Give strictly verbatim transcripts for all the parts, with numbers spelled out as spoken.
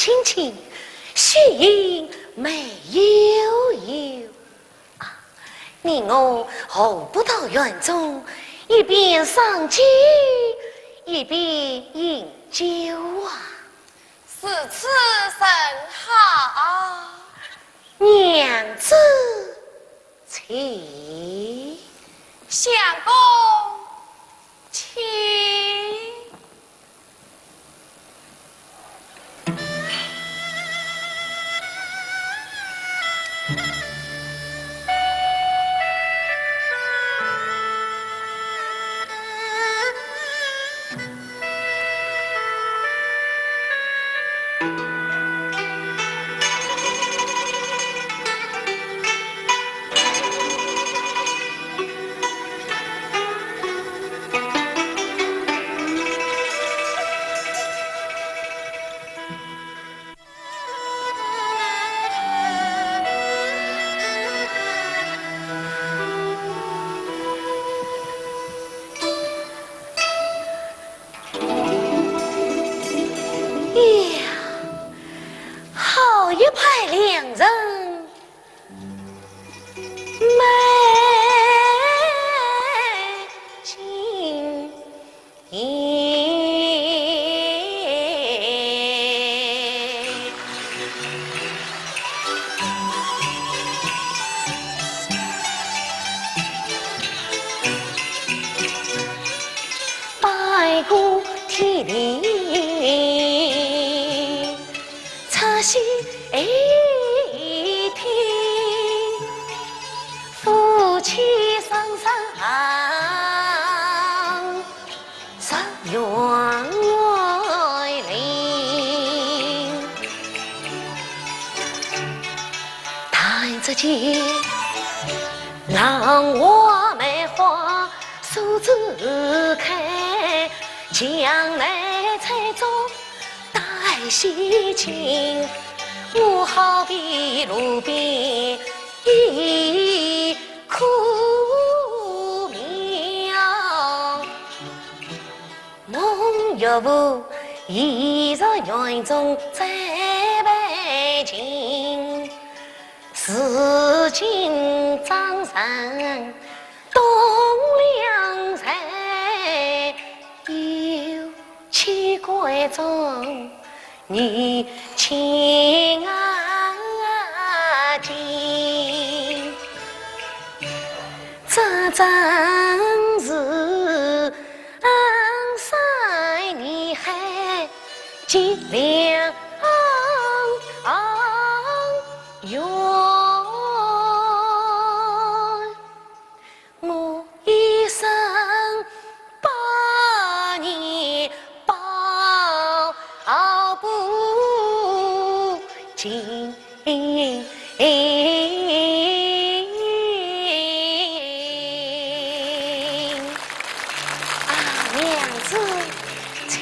亲亲，喜迎没有有。啊，你我何不到园中，一边赏景，一边饮酒啊？如此甚好。娘子请。相公请。 呀，好一派良人！ 美景。拜过天地， 出西天，夫妻双双入园林。弹指间，浪花梅花 苏子开，墙内翠竹带西青。我好比路边一棵苗。梦月湖，疑是园中栽培情。如今张成 东梁才，又岂闺中女亲啊近。这正是三年海结良缘。 我一生百年报不尽。啊，娘子，请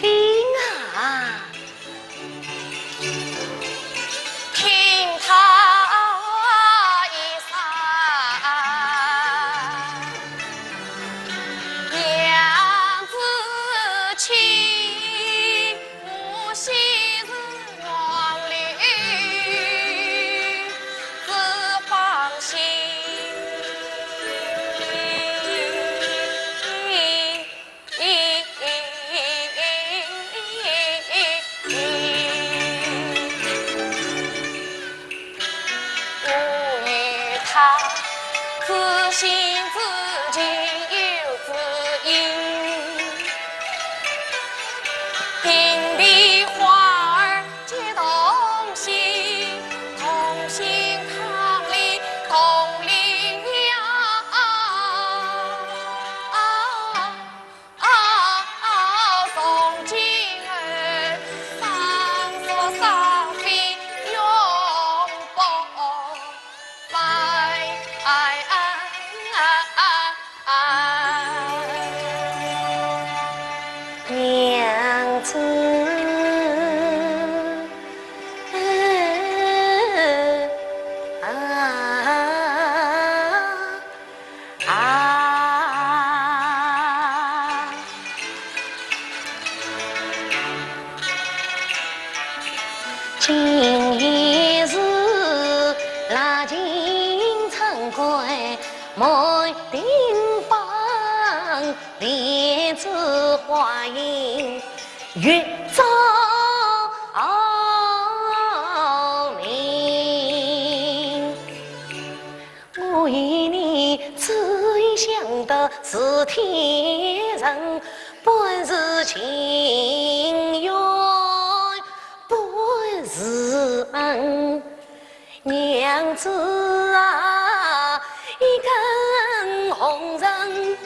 啊。 听他一声，娘子请，我昔日黄柳子芳心。莲子花影月照明。我与你只因相识是天人，本是情缘本是恩。 娘子啊，一根红绳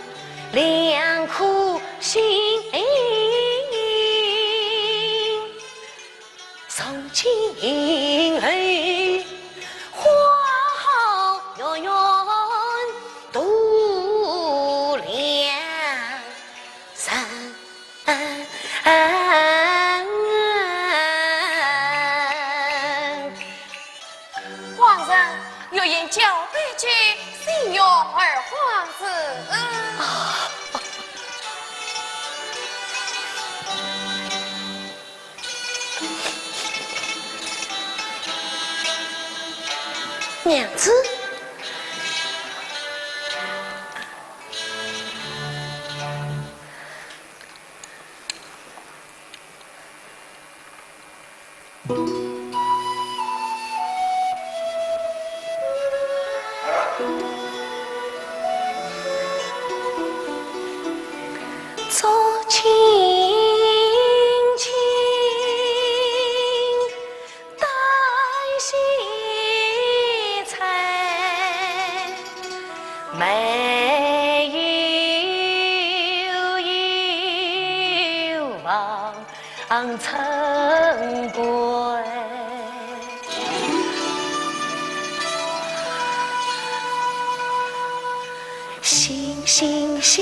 两颗心，从今以后花好月圆度良辰。 皇上，月影交杯酒，请用二皇子。娘子。 圣旨下。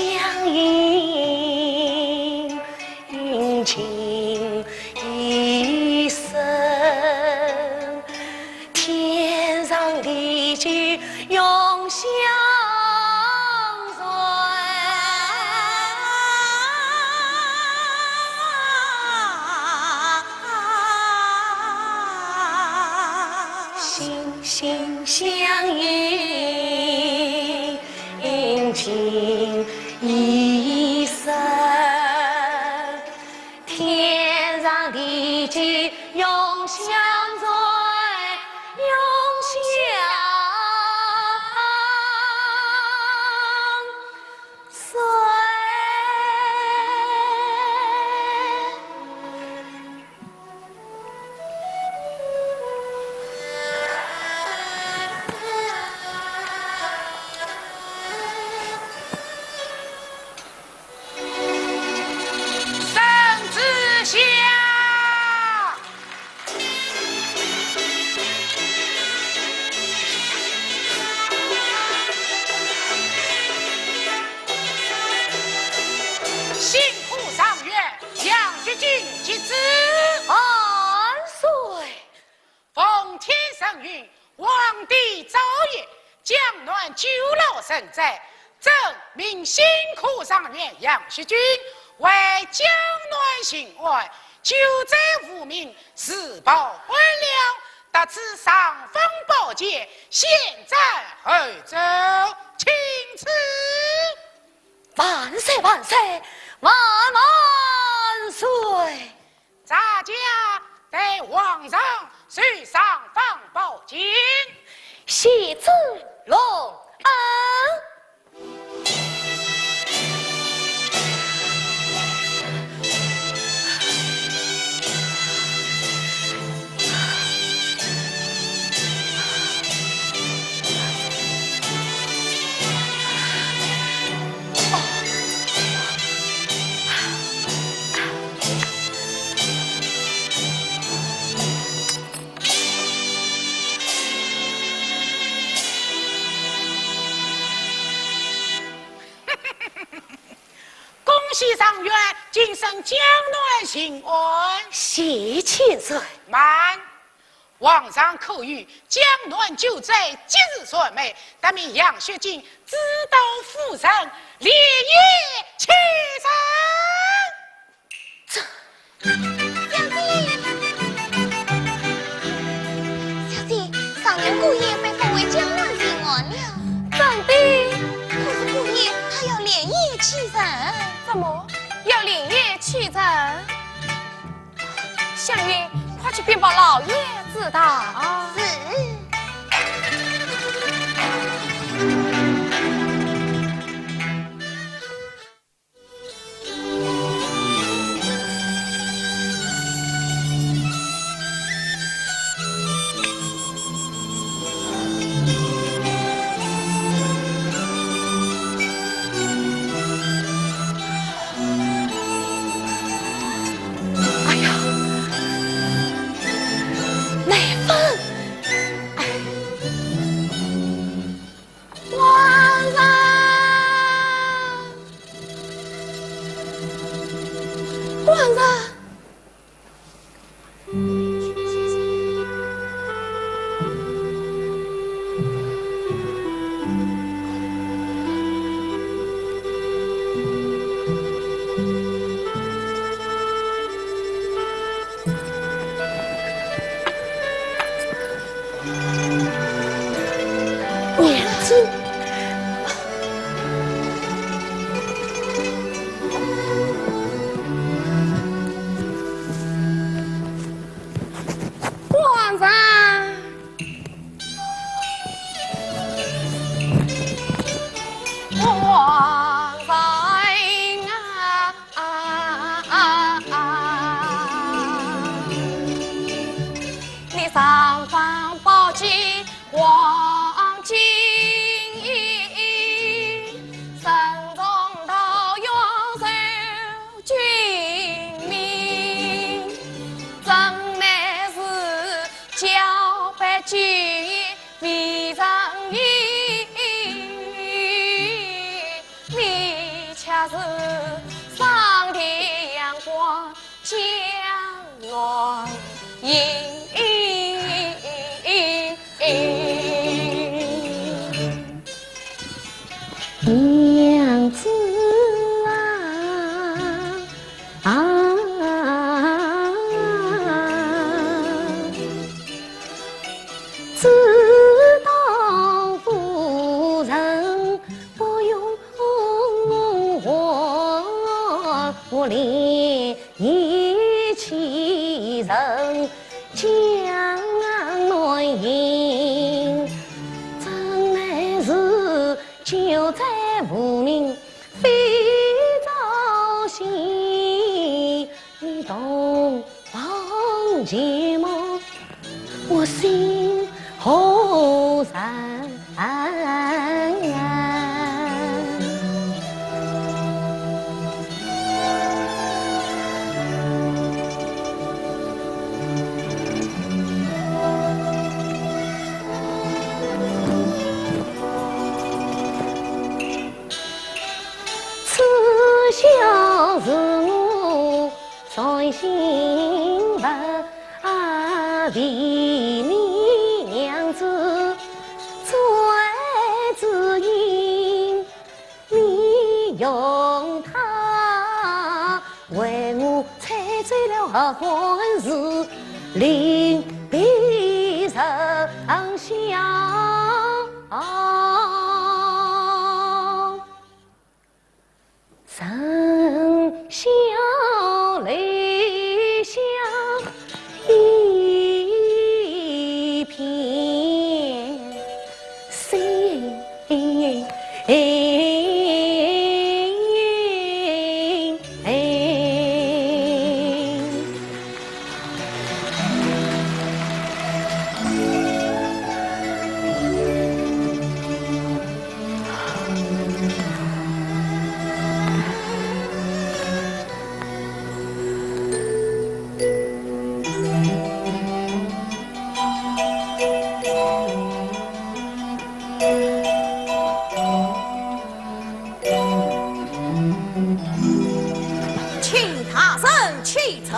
新科状元杨雪君即旨。万岁！ 奉天承运，皇帝诏曰：江南九老神斩，朕命新科状元杨雪君为江南巡按，救灾无名，自报官僚，得此尚方宝剑，先斩后奏，钦此。万岁，万岁，万万岁！ 大家待皇上受尚方宝剑。谢主隆恩。 恭喜状元，晋升江南巡按。谢千岁。慢， 皇上口谕，江南救灾即时传媒，特命杨雪君主导府城，连夜启程。这……小姐，小姐，状元姑爷被封为江南巡按了。怎的？可是姑爷他要连夜启程。怎么，要连夜启程？香云，快去禀报老爷知道。是。哎呀，奶粉！哎，官人，官人。 娘子。官人，官人啊！ 你尚方宝剑黄金印，身中桃园受君命，怎奈是交臂金印未曾移。 你却是上天阳光江南影。娘子啊，啊，知道夫人 不容我怜，一气人将难行。怎奈是酒醉无名飞朝醒，你同往前么？ 我心何然？此消是我 伤心不啊，为你娘子最知音，你用它为我吹走了何欢喜，令别人笑。 人笑泪下一片心。请大人启程。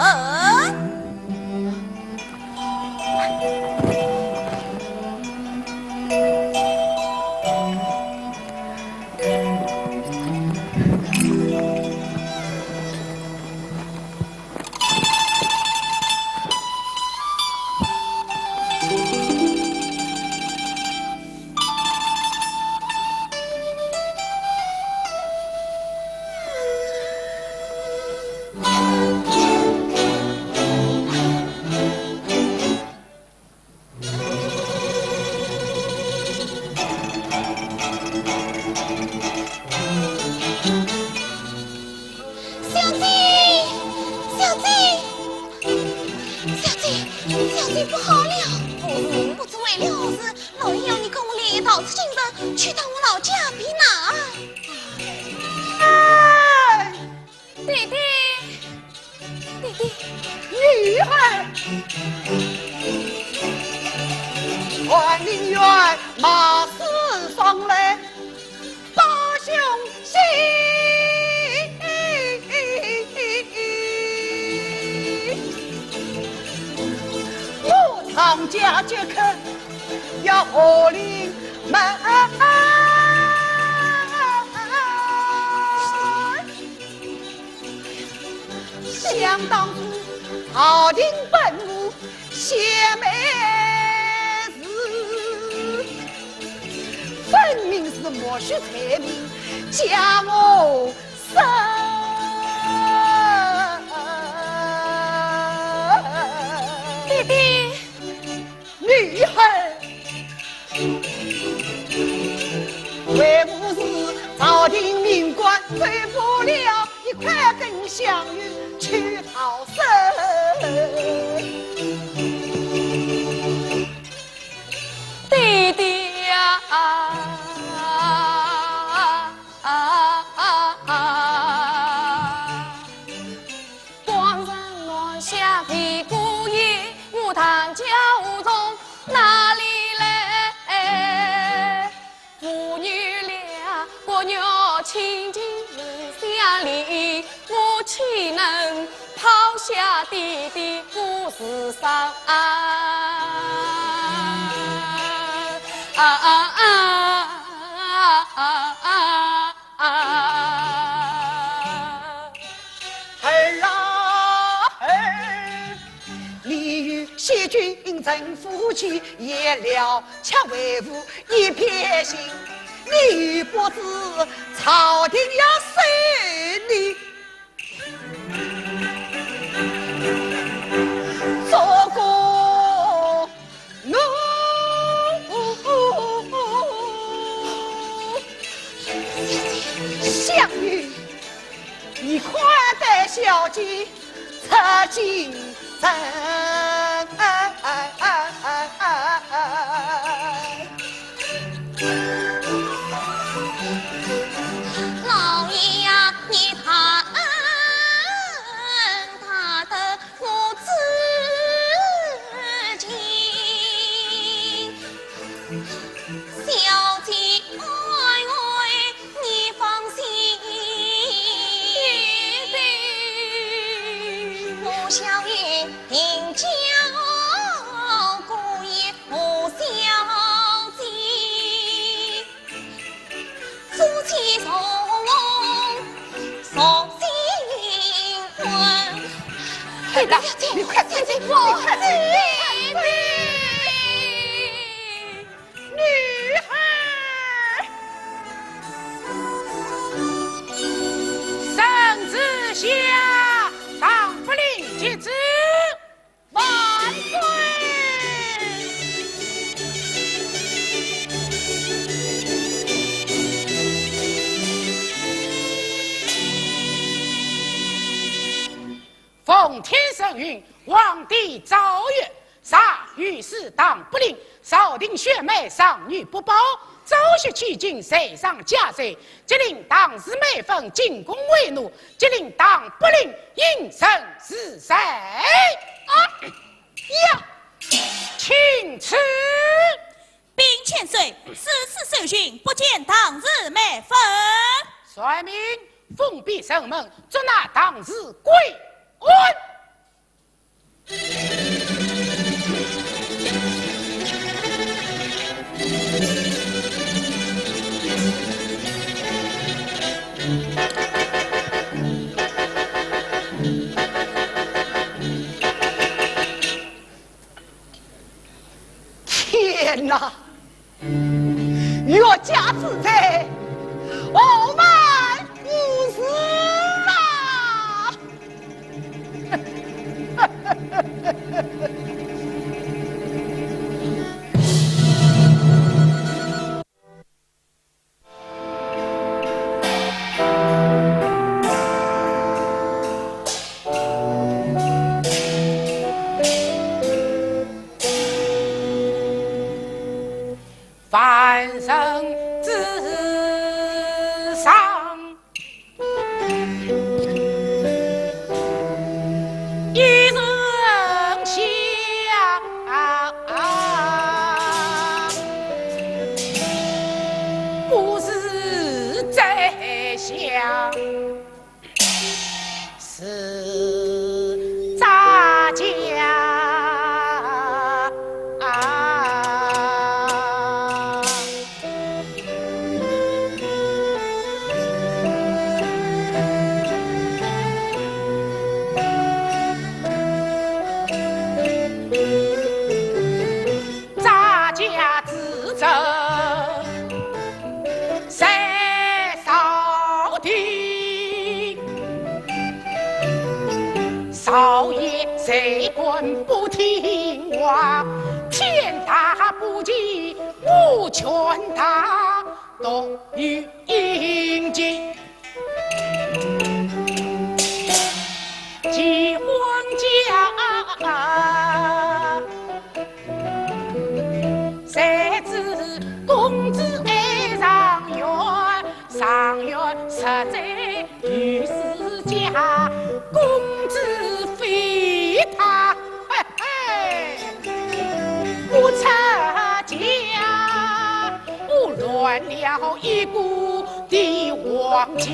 小姐，小姐，小姐，小姐，不好了！不知为了何事，老爷要你跟我连夜逃出京城，去到我老家避难。哎， 爹爹，爹爹。女儿，传令员马氏上来报消息。我唐家绝口要和临门。 想当初，朝廷本无邪媒事，分明是莫须才名将我杀。爹爹，女儿，为父是朝廷命官，走不了一块根香油去逃生。爹爹呀！ 儿啊儿，你与谢君成夫妻，也了却为父一片心。你不知朝廷要审你，做官 奴。香云，你快带小姐出京城。老爷呀，你大恩大德 我知情，小姐安危你放心。我小爷定叫姑爷和小姐。 夫妻重逢重新婚。哎，你快点，你快点，你快点！女儿，圣旨下，唐不令接旨。 万岁！奉天圣谕，皇帝诏曰：上谕是唐不令，朝廷选美尚女不报，昭雪弃京，罪上加罪，即令唐氏美粉进宫为奴， 即令唐不令应声治罪。啊呀！请旨。禀千岁，此次受讯不见唐氏美粉。传命，封闭城门，捉拿唐氏归案。 天哪！ 冤家之罪，何患无辞啊！是咱家啊。 咱家之中谁扫地？少爷谁敢不听话？天大不齐，我全大，都有印记。 齐王家，谁知公子爱上院，上院实在有世家，公子非他，嘿嘿，不出家。 我乱了一个的王家。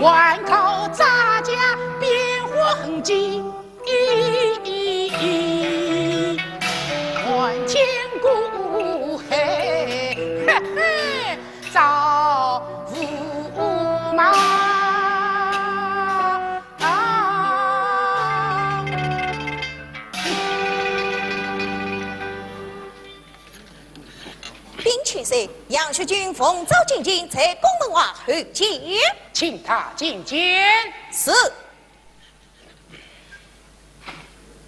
还靠咱家边荒记。 还千古恨，嘿嘿，赵驸马。 禀千岁，杨学军奉诏进京，在宫门外候见。请他进见。是。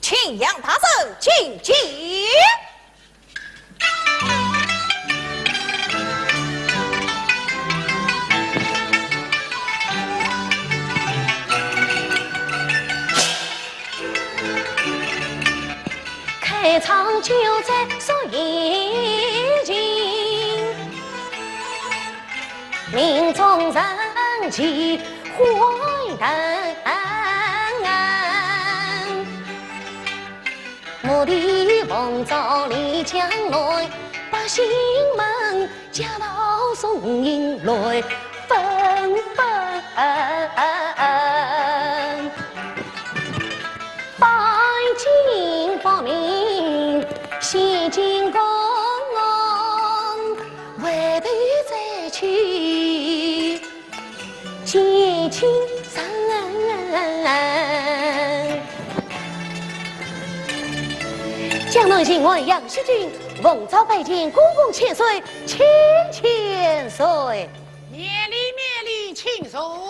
请杨大人进见。 开场就在说一情，命中人齐欢谈。 我的奉诏里将来，百姓们皆道送迎来纷纷。拜见百名，谢见公公，回头再去 见亲人。江南巡按杨学军，奉诏拜见公公千岁、卿千岁。免礼，免礼，请坐。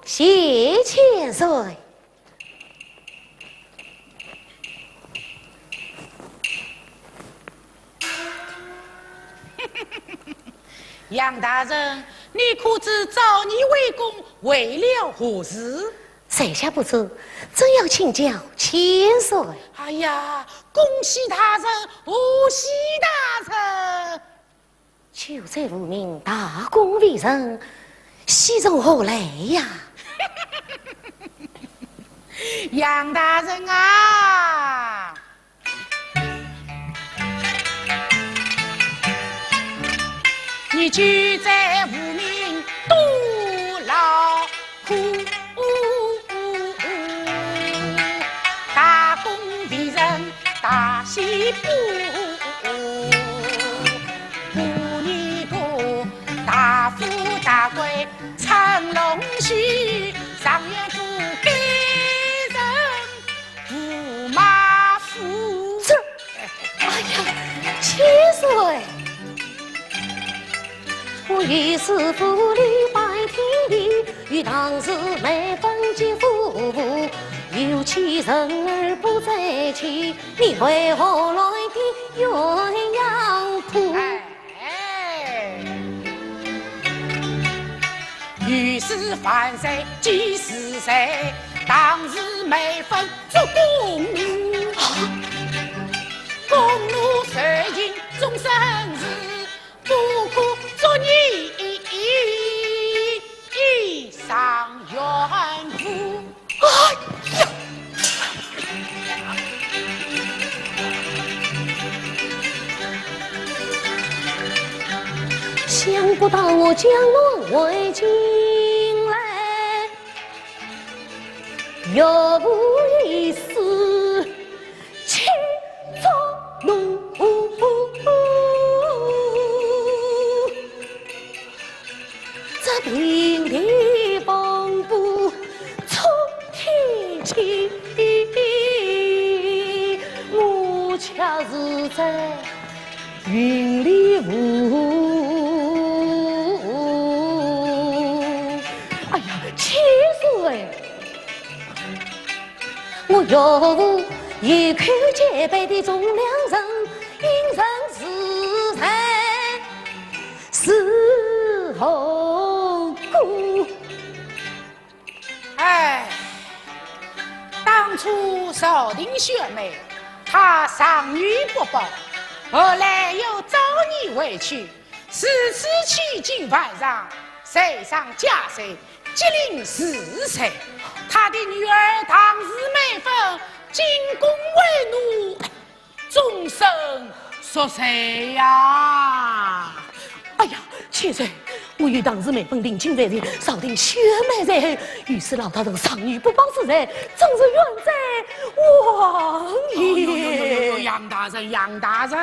谢千岁。 杨大人，你可知召你回宫为了何事？在下不知，正要请教千岁。哎呀，恭喜大人，贺喜大人！ 久在无名，大功未成，喜从何来呀？杨大人啊，你久在无名多劳 苦，大功未成大喜报。我一个大富大贵称龙须，状元不该成驸马夫。这，哎呀，千岁！ 我有时府里拜天地，与当时每逢见夫妇，有妻人儿不在妻，你为何来的鸳鸯谱？哎，哎。有时饭菜几时在，当时每逢做公务，公务受尽终身事， 不可作孽一不当我江南为君来，岳父一死，妻作奴。这平地风波冲天起，我却是在 云里雾。哎呀，千岁！我岳父一口结拜的忠良人，因人自杀是何故？ 哎，当初朝廷选媒，她尚女不报，后来又招你回去，如此千金万上，才上佳婿，吉林自杀。她的女儿唐氏美凤，进宫为奴， 终身宿罪呀！哎呀，千岁，我与唐氏美凤定亲在前，朝廷选媒在后，于是老大人尚女不报之罪，真是冤枉我呀！哦，哟哟哟哟哟，杨大人，杨大人，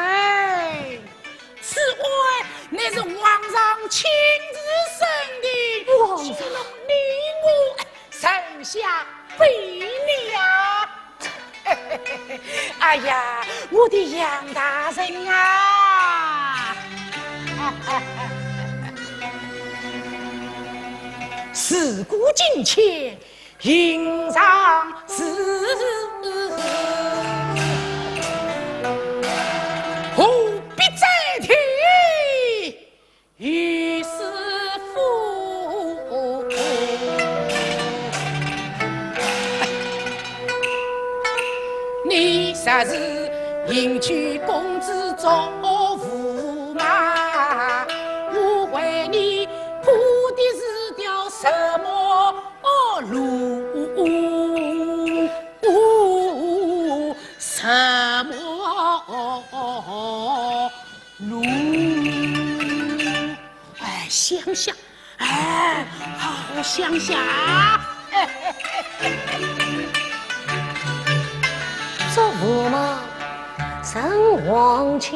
此案乃是皇上亲自审的，皇上，你我 丞相非礼呀！哎呀，我的杨大人啊！事过境迁，应当是何必再提 于是乎，你若是迎娶公子做驸马，我为你铺的是条什么路？什么 路。哎，想想，哎，好好想想。做驸马生黄金，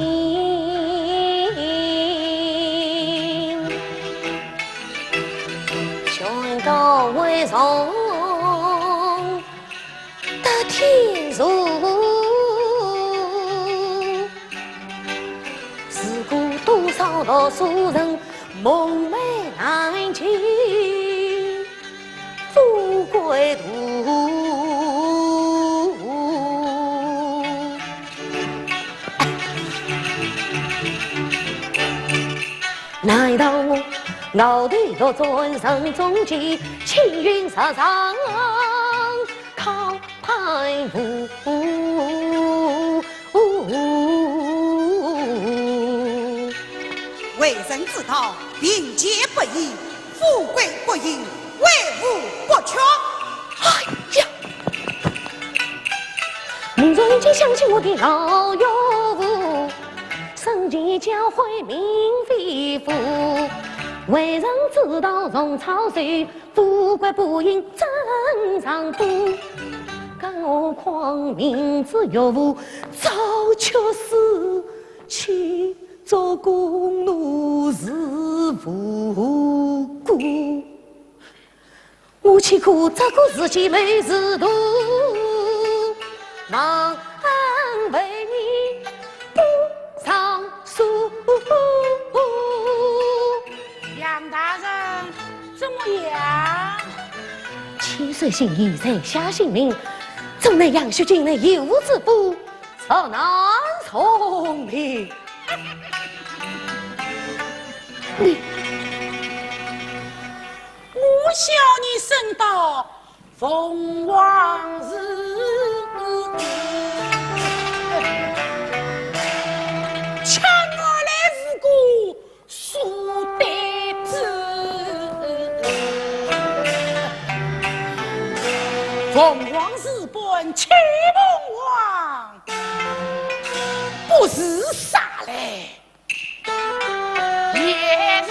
选高位上 得天助。如果多少读书人梦寐难及富贵途，难道我熬得独尊人中间，青云直上 靠攀附。为人之道，贫贱不移，富贵不移，威武不屈。哎呀！蓦然间想起我的老岳父，生前教诲民非富，为人之道，重操守， 富贵不行正常多，更何况明知岳父早就死，去做弓奴是无辜。我岂可这个时机没事多，忙为你 不上书。杨大人，怎么样？千岁心意，在下心明，怎奈杨雪近来有无之夫，实难从命。你，我笑你生到 凤凰寺，恰我来是个书呆子。凤凰寺本起凤凰，不是啥嘞，也是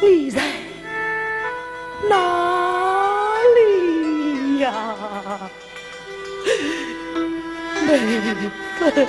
你在哪里呀？梅芬。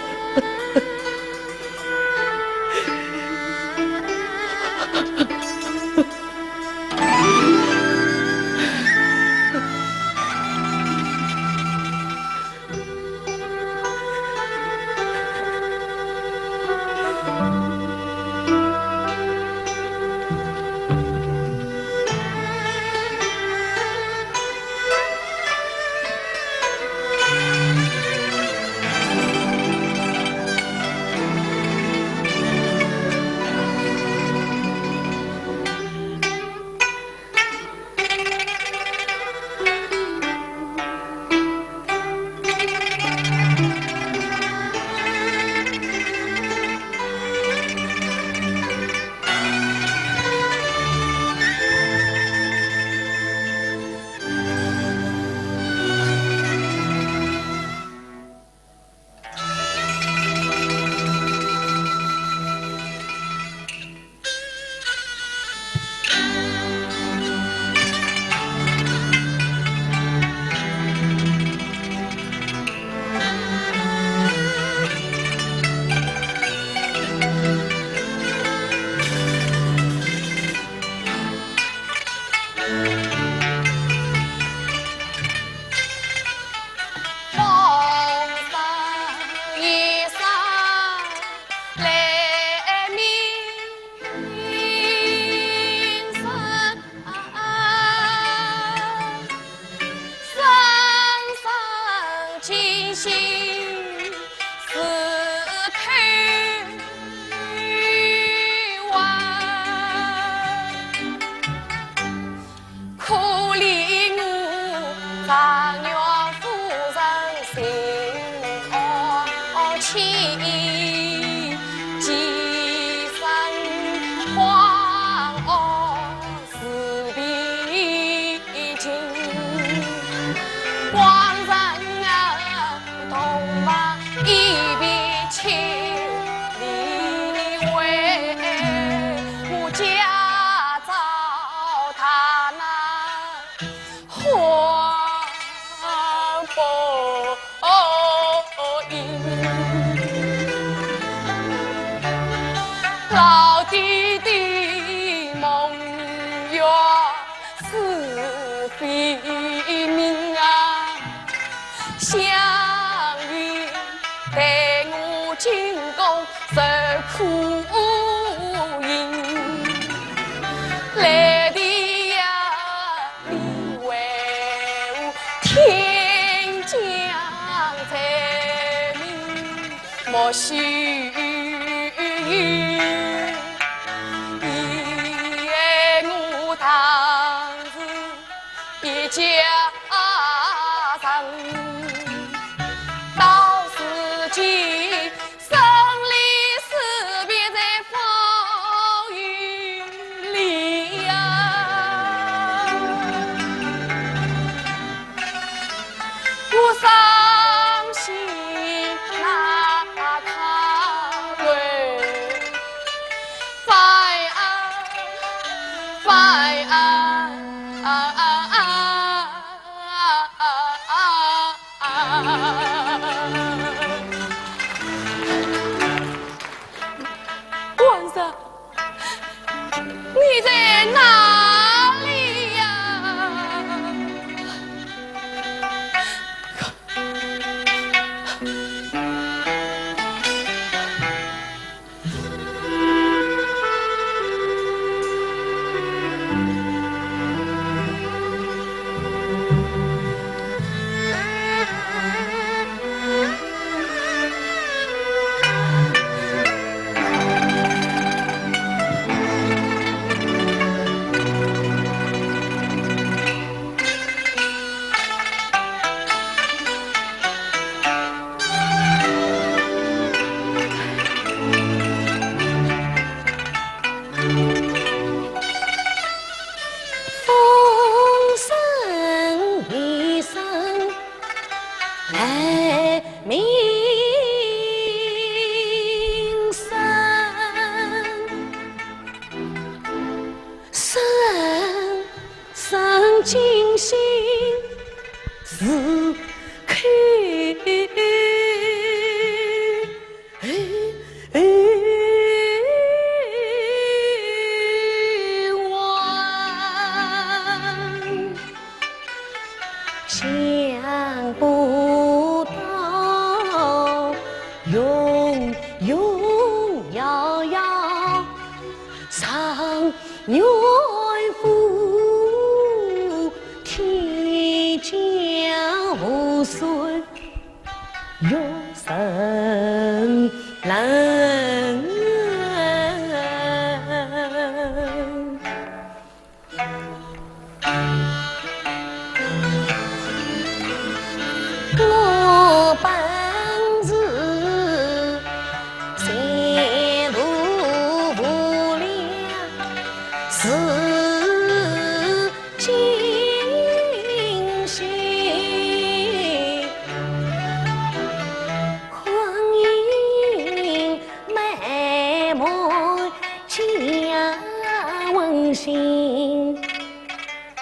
永永耀耀，常远赴天疆，无孙永生人。 我本是前途无量，是今夕婚姻美满，家温馨。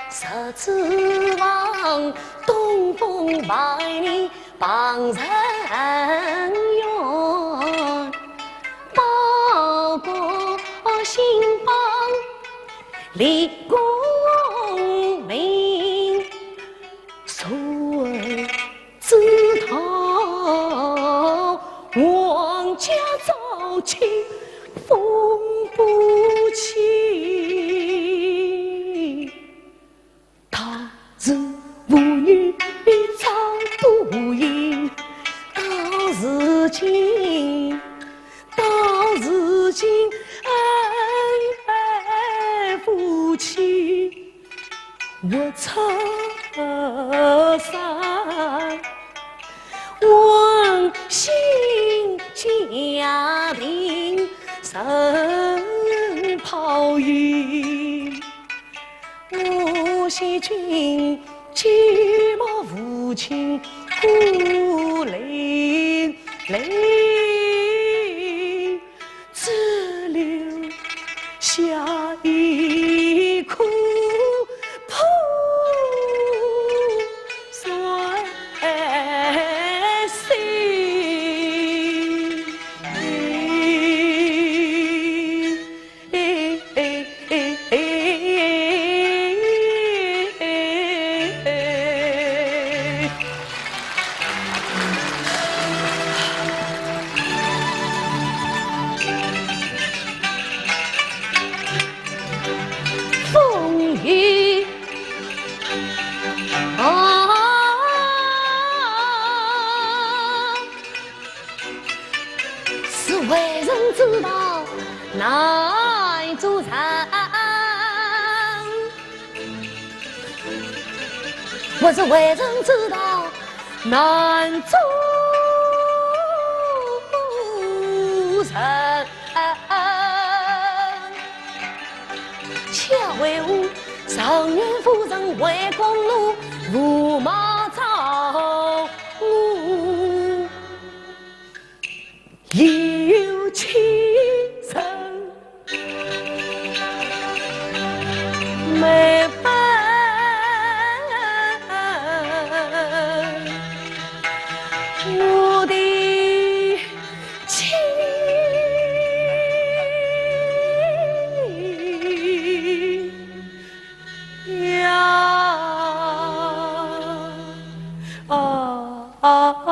十指房，东风万里傍人远，报国兴邦，立功名。所 知道皇家早亲风不起，当时父女早多情，到如今，到如今恩爱夫妻 我拆散，温馨家庭成泡影。我惜君寂寞无情孤零零， 只留下一颗破碎心。 风雨啊，是为人之道难做人。 我是为人之道难做人。且为我状元夫人回宫路，驸马招我。 有情人没分我的情。 呀，啊，啊，啊。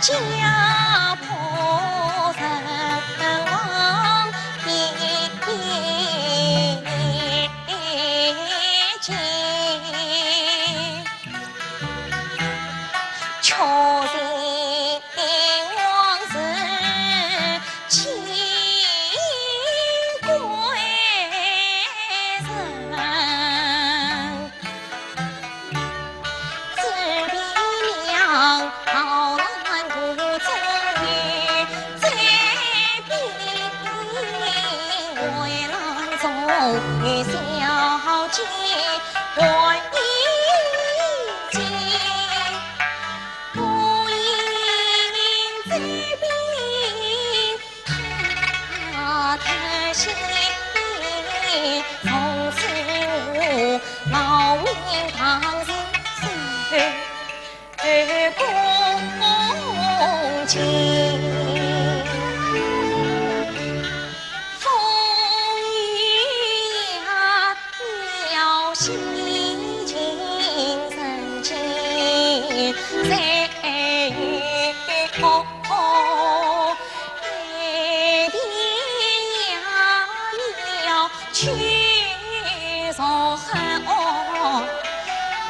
家破人亡的情景。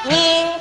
你，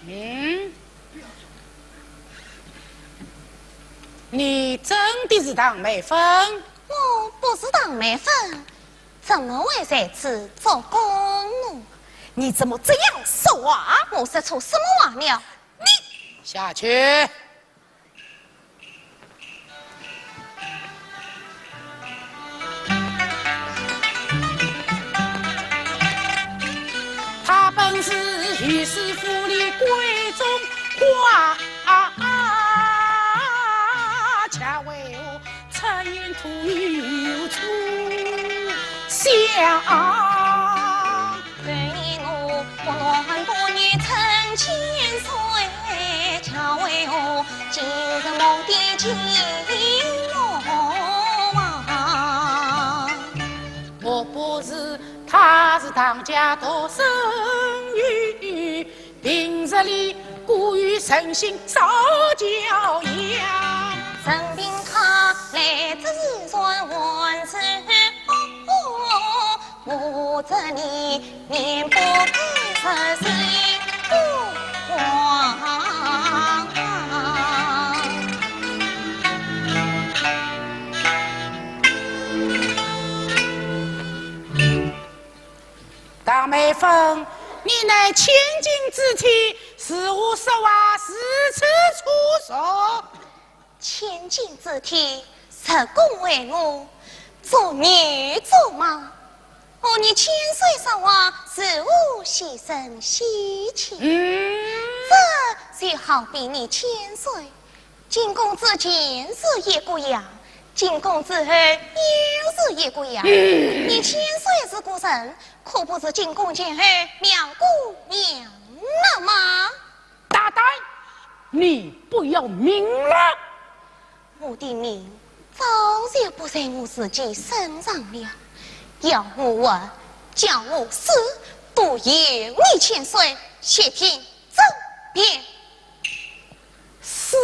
嗯，你真的是唐美芬？我不是唐美芬，怎么会在此做官呢？你怎么这样说话？我说错什么话了？你下去。 唐美芬，你乃千金之体，如何说话如此粗俗？ 千金之体，实供为我做女做马，而你千岁说话，如何戏称戏腔？嗯。这就好比你千岁，进宫之前是一个样，进宫之后又是一个样。嗯。你千岁是个人，可不是进宫前后两个样了吗？ 大胆，你不要命了！我的命早就不在我自己身上了，要我活，叫我死，都由你千岁决定。走，便。死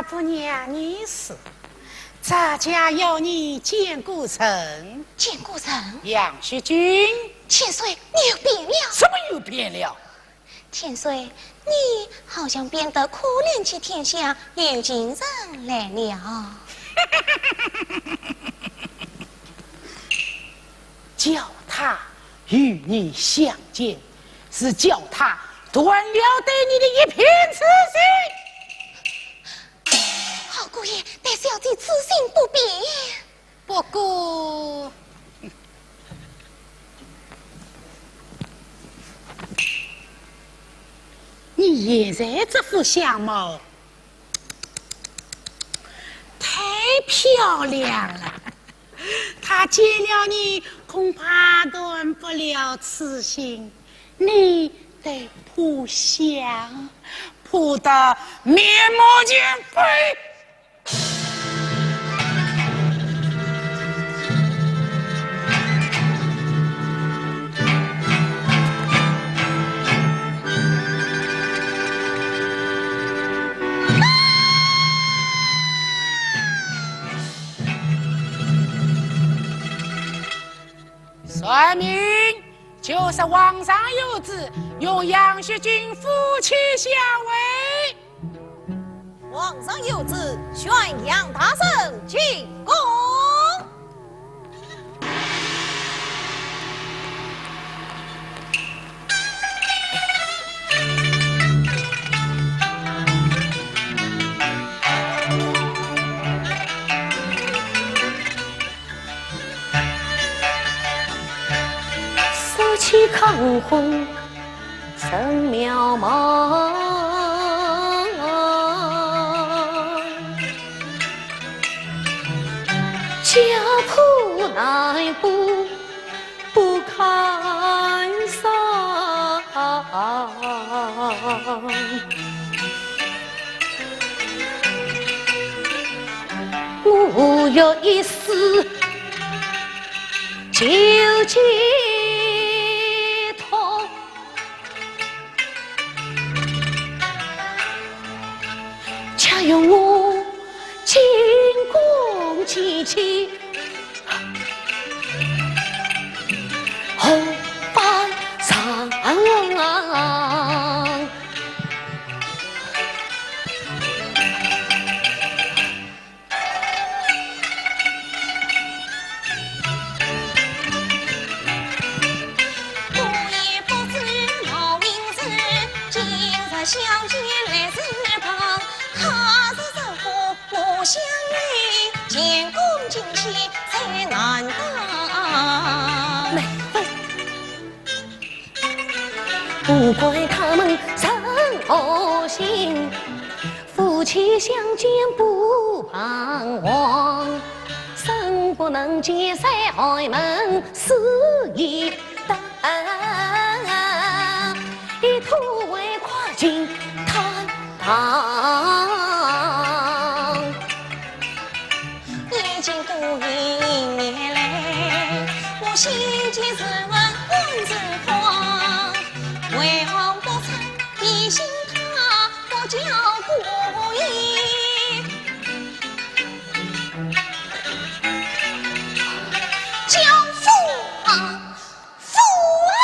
不瞒你说，咱家要你见个人。见个人？杨雪君。千岁，你又变了。什么又变了？千岁，你好像变得可怜起天下有情人来了。叫他与你相见，是叫他断了对你的一片痴心。 好姑爷，待小姐此心不变。不过，你现在这副相貌太漂亮了，他见了你恐怕断不了痴心。 你得扑相，扑得面目全非。算命。 就是皇上有旨，用杨雪君夫妻相会。皇上有旨，宣杨大人进宫。 说起康熙神庙门，家破难补不堪伤。 我有一死就解脱，且容我进宫见见 后班上。我也不知老命日，今日小姐来时旁，他日如何 我想你前功尽弃才难当。梅芬。不管他们生何心，夫妻相见不彷徨，生不能见在阖门，死亦 当，一吐为快尽坦荡。眼见孤雁也来，我心急如焚，肝如狂。为何不曾提醒他，不教孤雁叫父啊？ 父啊！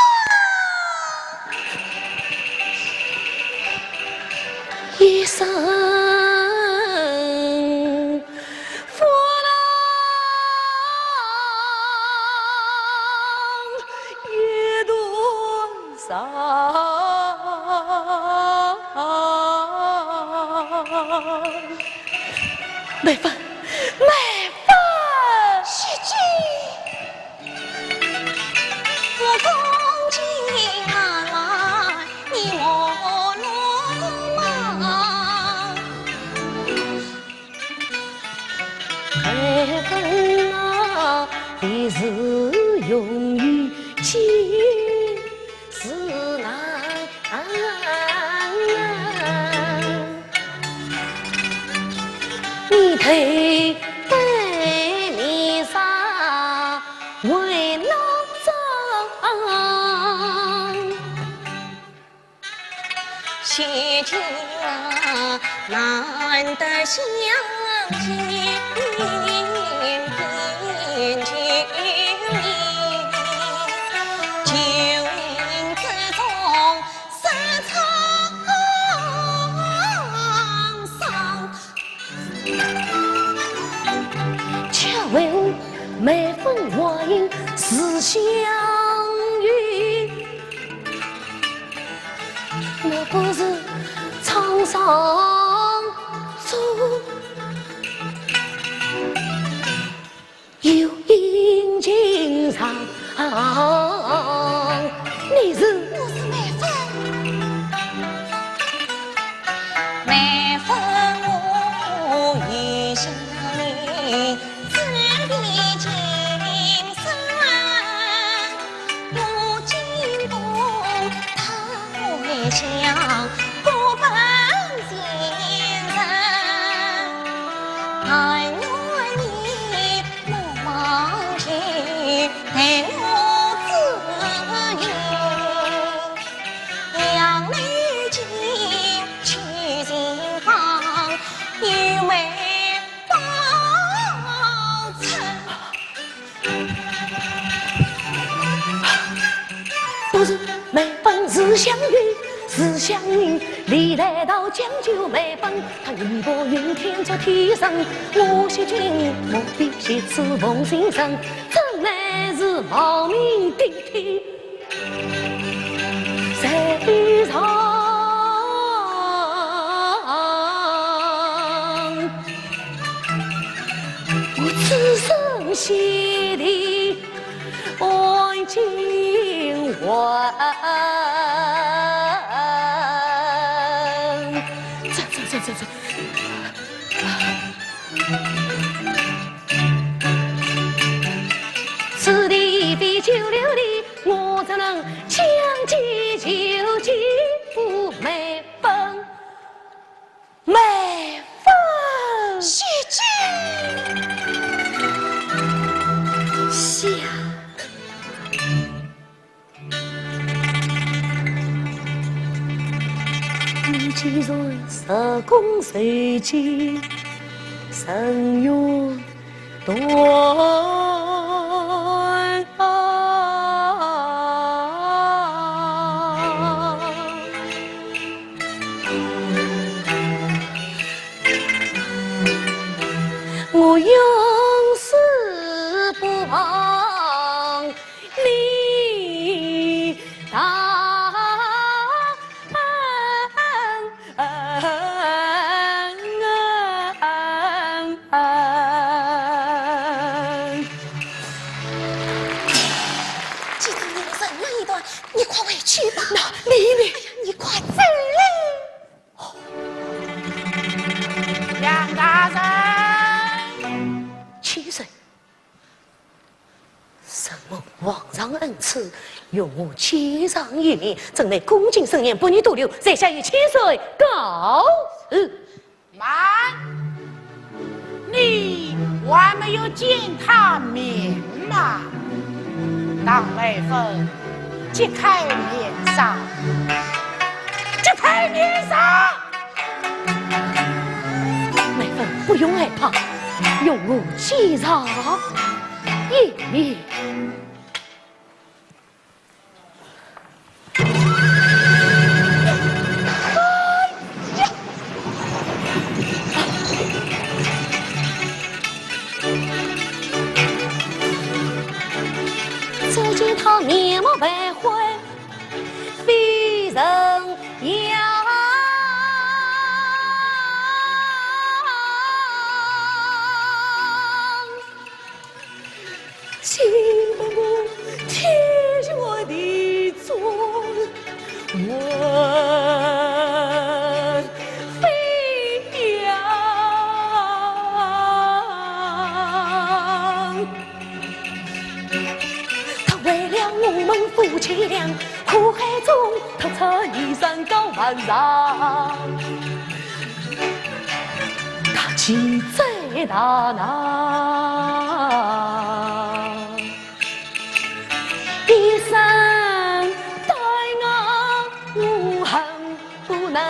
一声父啊，一段伤。梅芬，梅芬！雪君。 我恭敬啊，你莫落忙。爱恨啊，你是永远记是难。 你头戴面纱为哪桩？难得相见，便救命，救命之中失沧桑。 且为我眉峰花影自相遇，我不是沧桑中 有影情长，你是？我是眉峰。眉峰，我有想你，只比情深。 我今冬他回乡，各奔前程。但愿你莫忘记待我之情。杨柳枝去寻芳，有眉峰春。 不是眉峰自相遇，自相遇，你来到讲究眉峰，他义薄云天做天生，我惜君，莫比谁知逢情深，真乃是亡命顶天。 谁上？我此生写的爱情文。这，这，这，这，这。 此地非久留地，我怎能将计就计？不，眉峰，眉峰。谢君。下。 你既然实梗受尽深冤断。我永世不忘 你大恩。既然你们忍了一段，你快回去吧。那你呢？哎呀，你快走嘞！杨大人。千岁。 承蒙皇上恩赐，容我见上一面，怎奈恭敬盛宴，不宜多留，在下与千岁告辞。慢，你还没有见他面吗？让眉峰揭开面纱，揭开面纱！ 眉峰，不用害怕，容我见上一面。只见他面目白灰， 非人样。惊得我天旋地转，魂飞扬。 他为了我们夫妻俩，苦海中踏出一山高万丈。他气在大闹，一生待我，我恨不能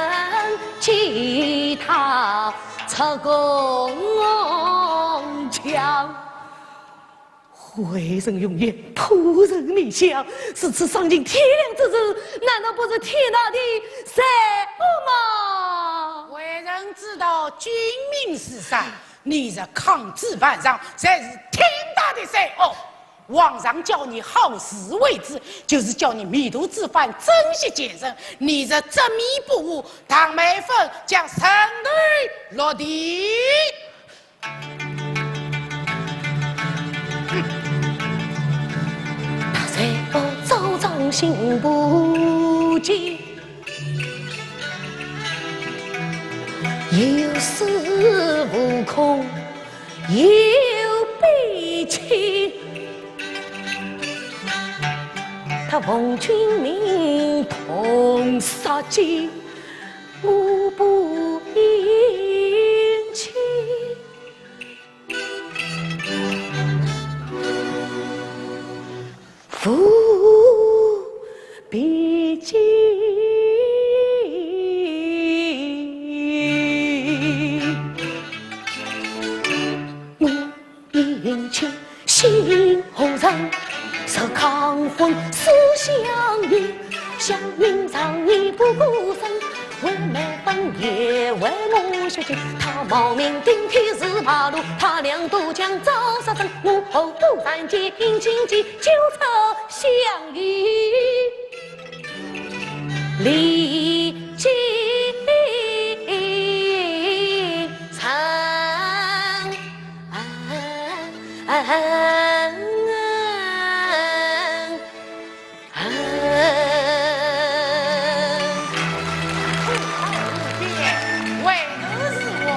为人永远，仆人迷香，如此丧尽天良之事，难道不是天大的罪恶吗？为人之道，君命如山，你这抗旨犯上，才是天大的罪恶。皇上叫你好自为之，就是叫你迷途知返，珍惜前程。你这执迷不悟，唐美芬将人头落地。 大罪恶昭彰心不见，有恃无恐，有悲戚。他奉君命同杀奸，我不应欺。 父必继。我应娶新后人，设康婚思相依。 祥云长夜不孤身，为美芬也为我学琴。他冒名顶替是马路，他两度将招杀生。我何不暂借殷勤计，旧仇相与立继承。 为的是我，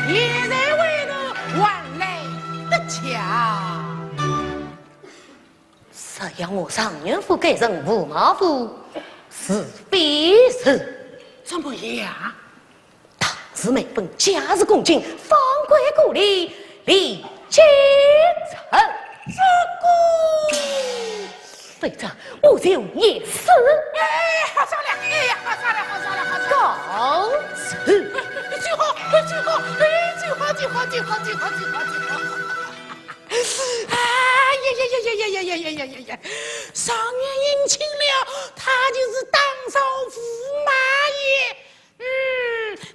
也在为的还来得及啊。这样我状元府改成驸马府，是非是？怎么样？ 倘若美芬假如公卿，放过故里，立继承。这个，非这，我就一死。哎，好商量，哎呀，好商量，好商量，好商量。告辞。哎，最好，哎，最好，哎，最好，最好，最好，最好，最好，最好。哎呀呀呀呀呀呀呀呀呀呀呀！状元迎亲了，他就是当朝驸马爷。 嗯，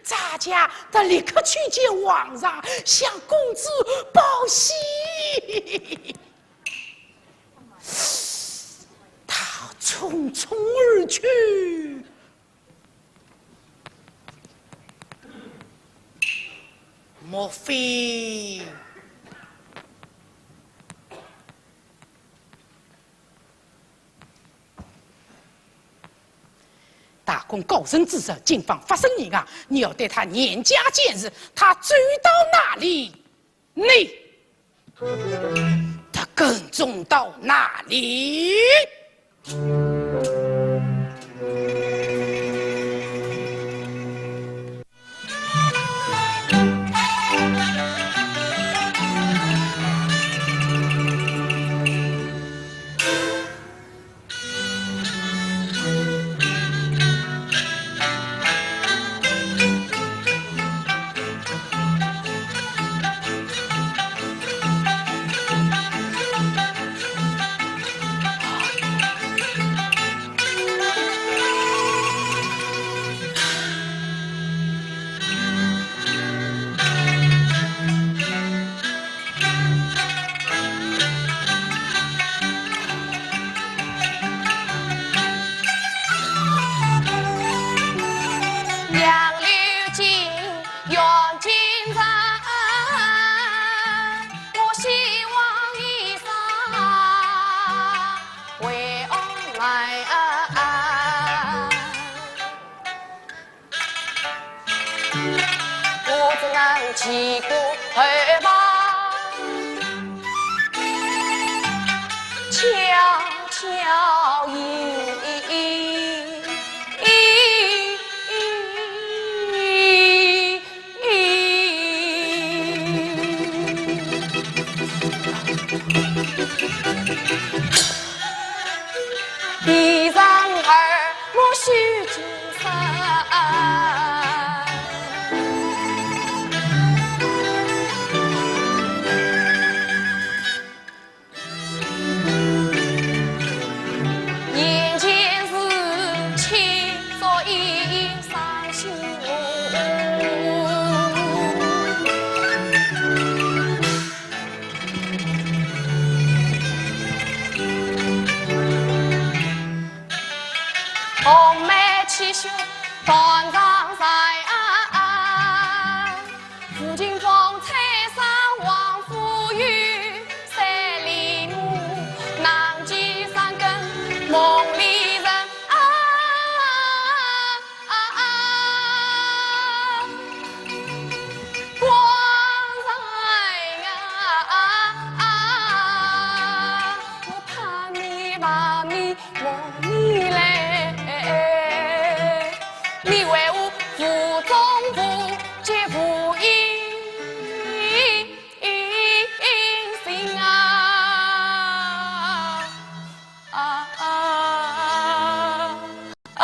咱家得立刻去见皇上，向公主报喜。他匆匆而去，莫非…… 大功告成之日，今番发生意外，你要对他严加监视，他走到哪里，你得跟踪到哪里。 杨柳尽，远近长，我希望一生回来。 我只能起过后吧，悄悄依依。一生耳目须金山。继续断肠山啊，父亲风采生王夫有，山里母囊寄三更梦里人啊，啊啊，光彩啊，啊啊，我盼你把你 我你来，你为我负重负节负一心啊，啊啊啊！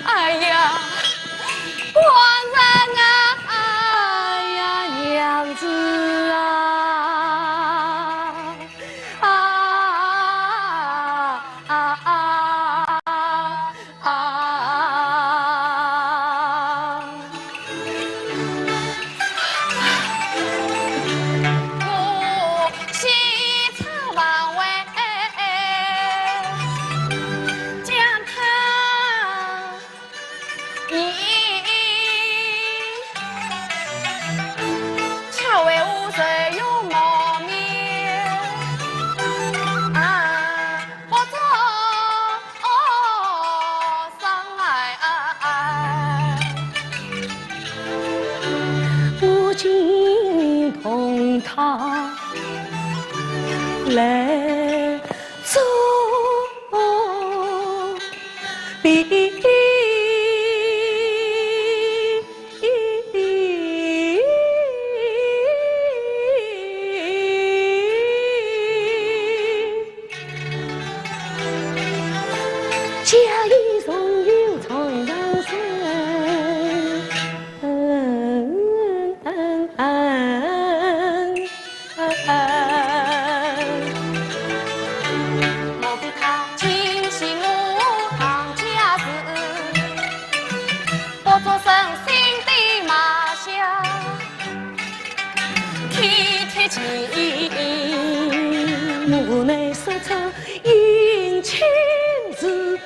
哎呀，官人啊，哎呀，娘子啊，啊，啊，啊，啊。 啊，我喜出望外，将他，你，却为何愁容貌面？啊， 不作伤害。我竟同他来作比。 假意总有床上身。莫非他精心我当家事，不作省心的马下 天天情，我乃说出姻亲事。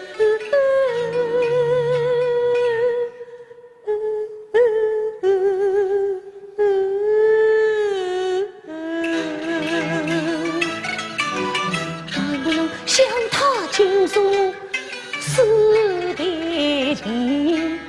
但不能想他今生死的情。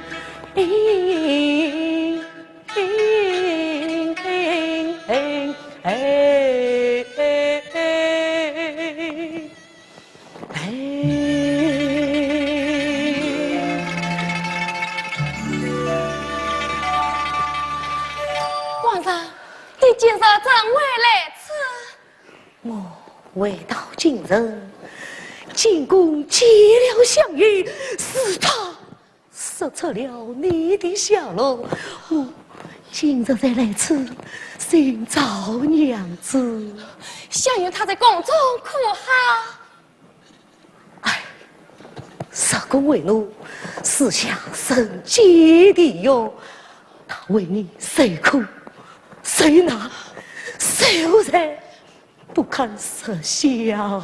皇上，你今日怎会来此？我回到京城，进宫见了項羽，是他 说出了你的下落，我今日才来此寻找娘子。项羽他在宫中可好？哎，入宫为奴，赐下人间的药，他为你受苦、受难、受罪，不堪设想啊！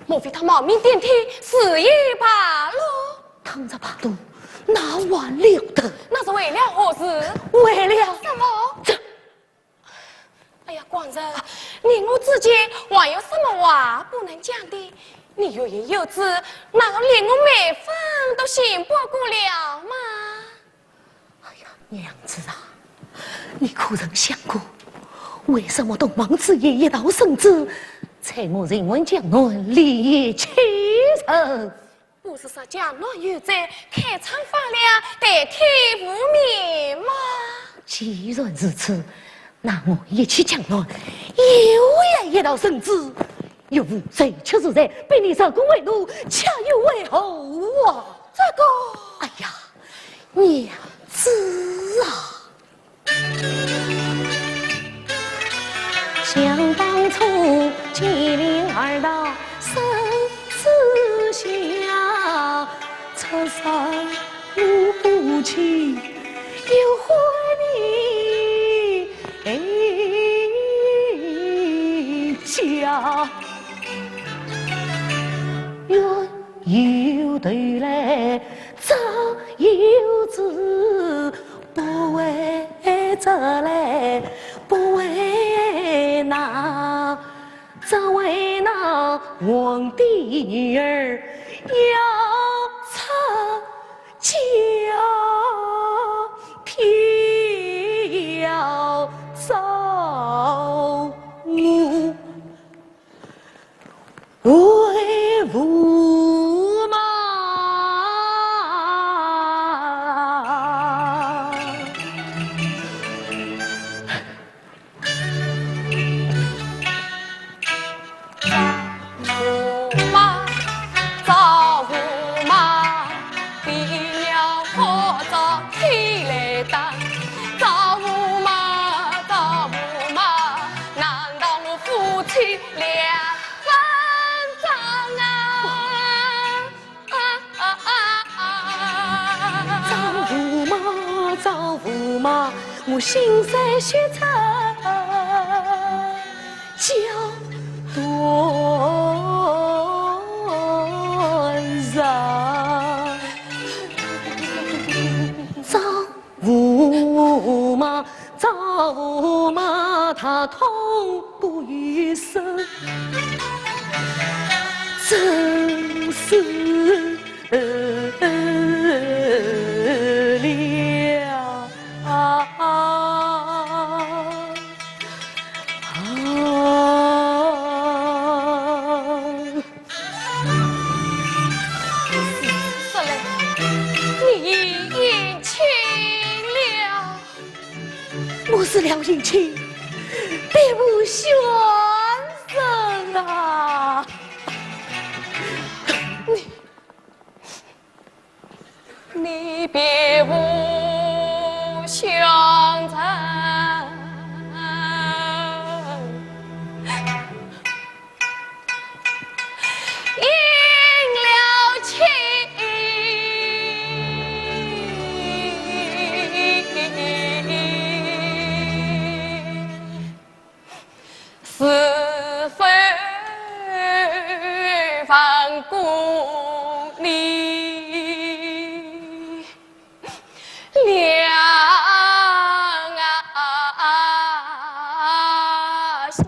莫非他冒名顶替，自己败落？ 倘若败落，那还了得？那是为了何事？为了什么？这……哎呀，官人，你我之间还有什么话不能讲的？你欲言又止，难道连我梅芬都信不过了吗？哎呀，娘子啊，你可曾想过，为什么东望之爷一道圣旨，在我秦汉江南另结亲仇？ 不是说江南有罪，开仓放粮，代替父命吗？既然如此，那我一去江南，又要一道圣旨，岳父罪出如山，被你入宫为奴，却又为何啊？这个……哎呀，娘子啊！ 想当初，金陵二道生死相，出身无亲，又还你家。 冤有头来，债有主，不为这来，不为那，只为那皇帝女儿要出家，偏要找我 为父嘛。心在雪中叫断肠。丈夫嘛，丈夫嘛，他痛不欲生，真是 了啊！说来，你已迎亲了。我是了迎亲，别无选人啊！你 你别无选人，迎了亲。 是否放过你两心？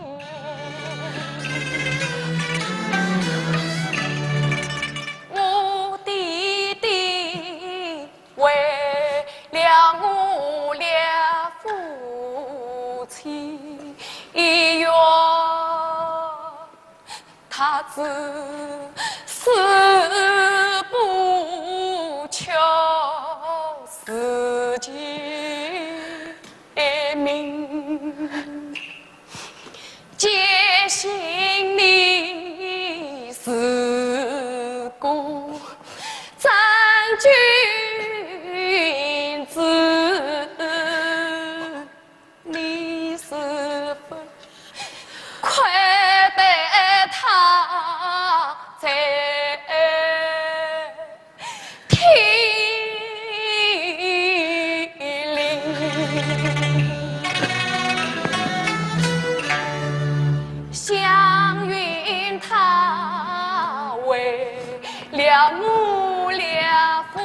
我的爹 为了我俩夫妻一约，他只是不求自己的名。 坚信你是个真君子，你是否看得他在 天灵。祥云他为了我俩夫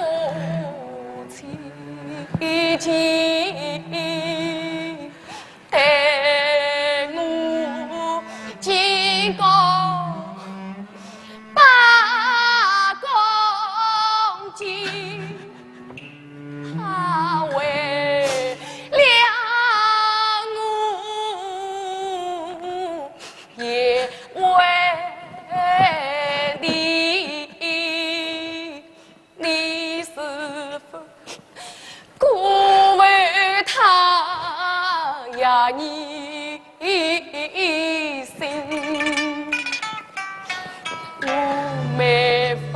妻情， 待我金刚八公斤，他为了我也为你。 你是否辜负他呀？你心我没法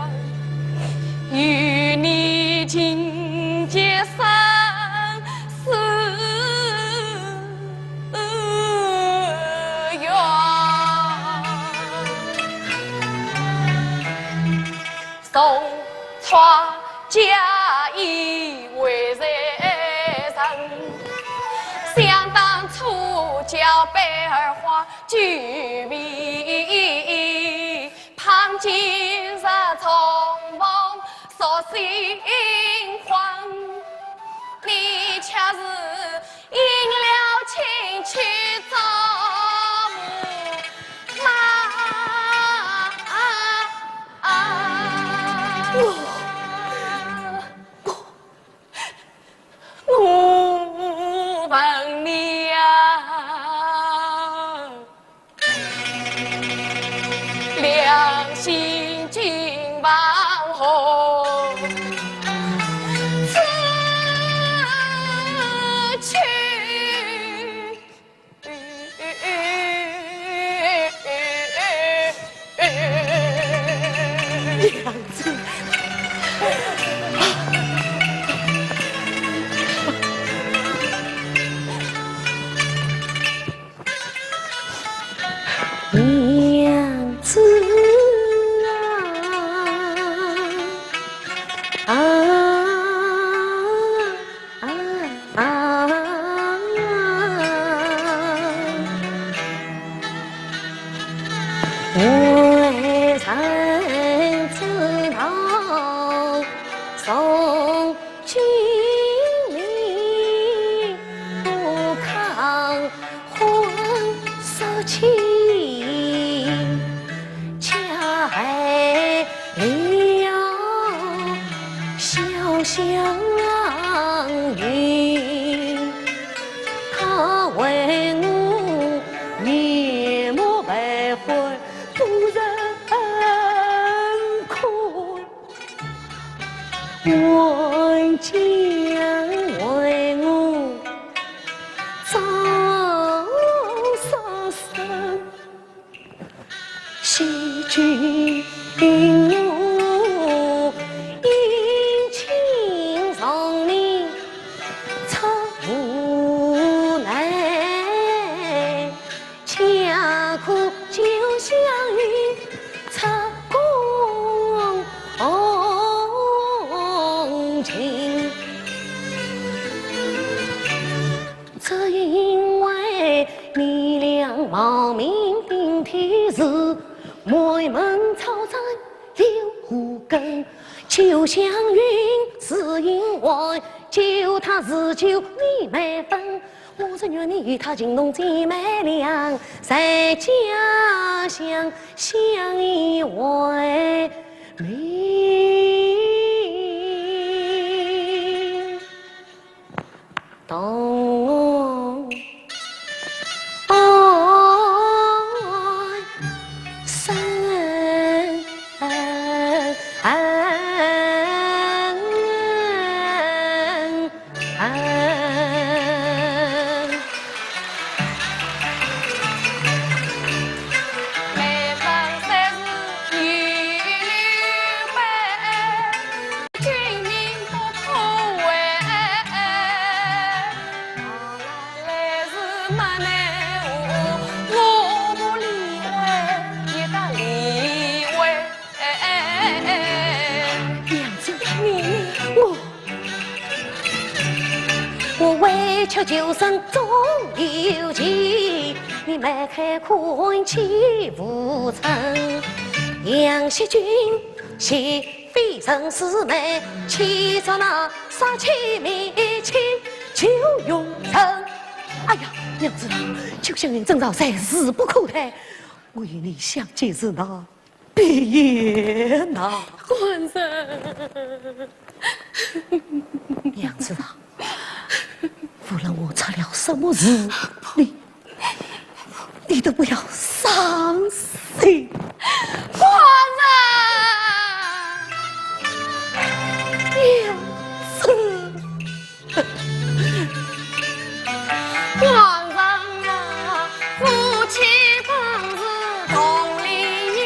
与你情结生死缘。 重创家业为谁人？想当初叫贝儿花救命，旁今日重逢说心慌。你却是 应了亲去做驸马。我问你呀， 良心今往何处去？娘子。 娘子啊，祥云，他为我面目败坏，不忍看，还将为我遭杀身。 惜君我殷勤从命出无奈，恰可救祥云出宫寻亲。 只因为你俩冒名顶替是，满门抄斩有何根？救祥云是因为救他是救你没分。我是愿你与他情同姐妹两，在家乡相依为命。 同生。娘子，你，你，我，我为求救生终有期，你迈开看去无成。杨惜君 岂非人师妹，岂着那杀妻灭亲仇容人。哎呀，娘子啊，救祥云真是势不可挡，我与你相见时难，别言难。官人。娘子啊，无论我出了什么事，你 你都不要伤心。官人！娘子。官人啊，夫妻本是同林鸟。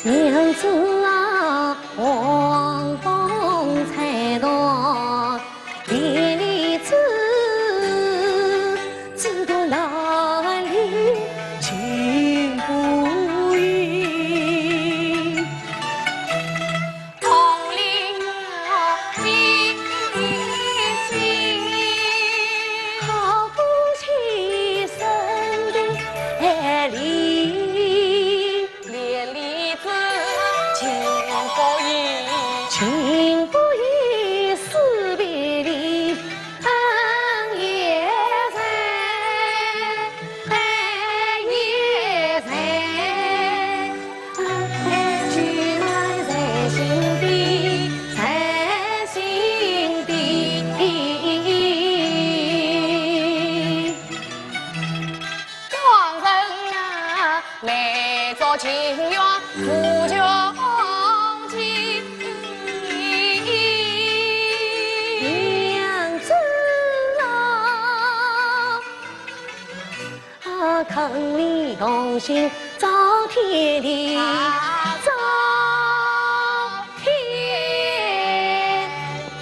娘子啊，黄昏才断，别离枝，枝断难离情不移。 同林鸟，你，你，你，好夫妻生的爱离，连理枝，情不移，情不移，誓别离，恩也在，爱也在。 官人啊，来做情缘无穷尽。娘子啊， 啊，肯你同心造天地，造天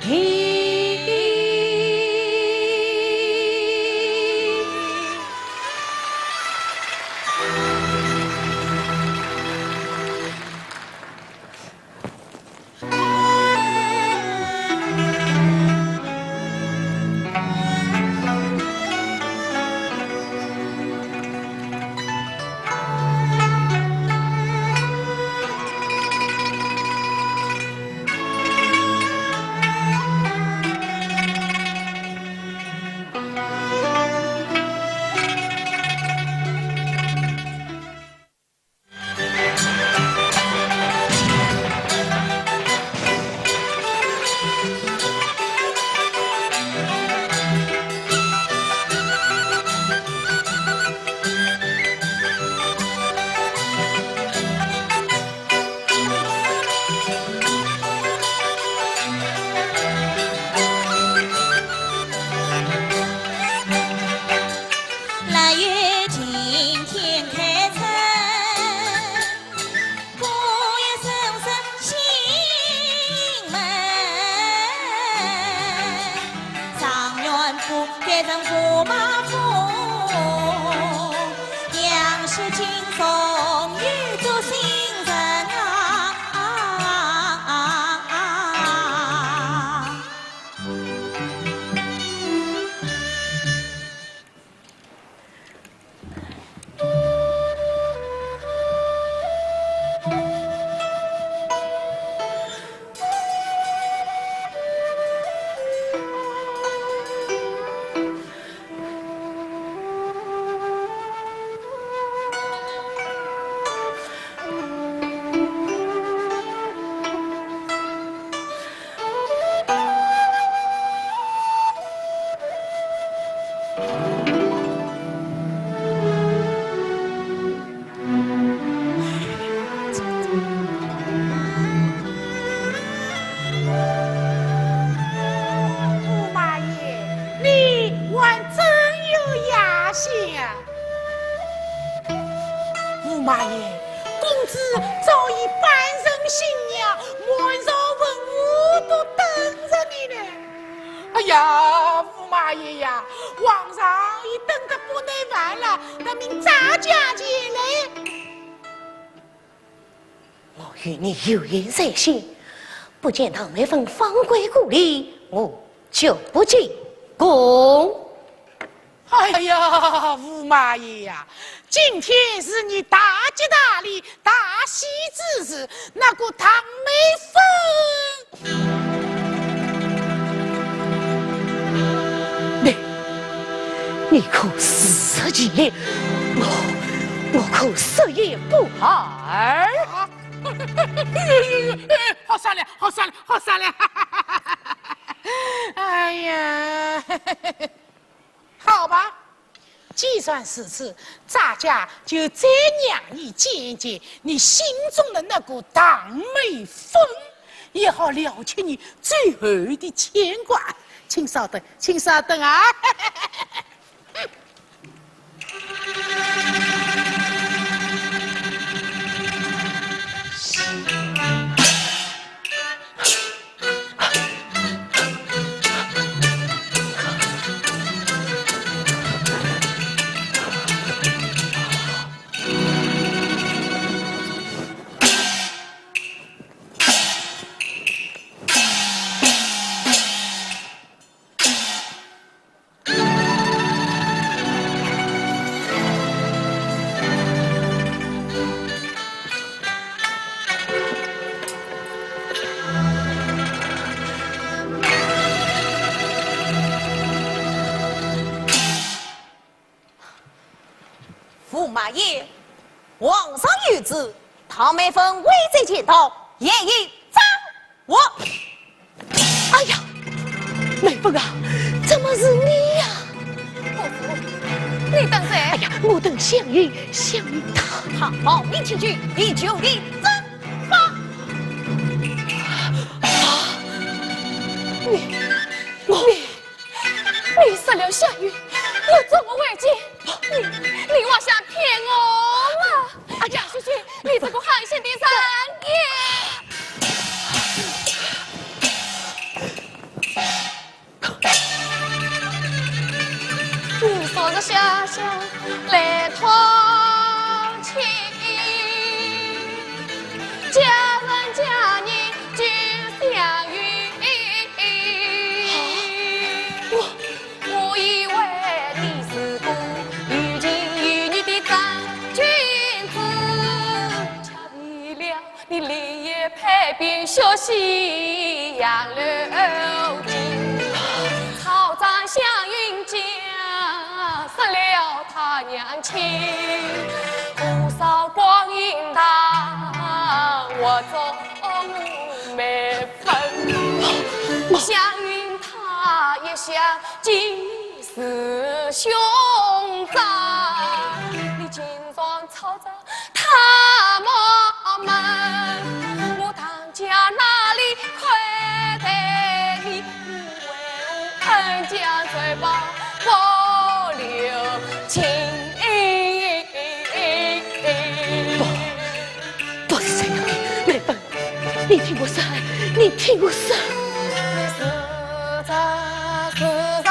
地。驸马爷，你还真有雅兴啊！驸马爷，公子早已半生新娘，满朝文武都等着你呢。哎呀，驸马爷呀，皇上已等得不耐烦了，那命咱家前来。 我与你有言在先，不见唐美芬方归故里，我就不进宫。哎呀，驸马爷呀，今天是你大吉大利、大喜之日，那个唐美芬 你，你可自食其力，我，我可食言不而。啊，好商量，好商量，好商量。哎呀，好吧，既然如此，咱家就再让你见一见你心中的那个唐美芬。 也好了却你最后的牵挂。请稍等，请稍等啊！驸马爷，皇上有旨，唐美芬未在前堂，严以杖 我。哎呀，美芬啊，怎么是你呀？公子，你等谁？哎呀，我等湘云，湘云她。她冒名请罪，你就地正法。啊，你，我，你，你杀了湘云，又捉我回京，你，你妄想骗我吗？哎呀，小姐，你这个狠心的人也！ 你说个下下来淘气，家人家人就相与。我，我以为你是个有情有义的真君子，却为了 你立业配兵，血洗杨柳青。草长香云家，失了他娘亲。多少光阴他，我做美分。香云她一向敬你是兄长，你竟然草长 他们，我唐家哪里亏待你？你为何恩将仇报，不留情？不，不是这样的，美芬，你听我说，你听我说。你是这世上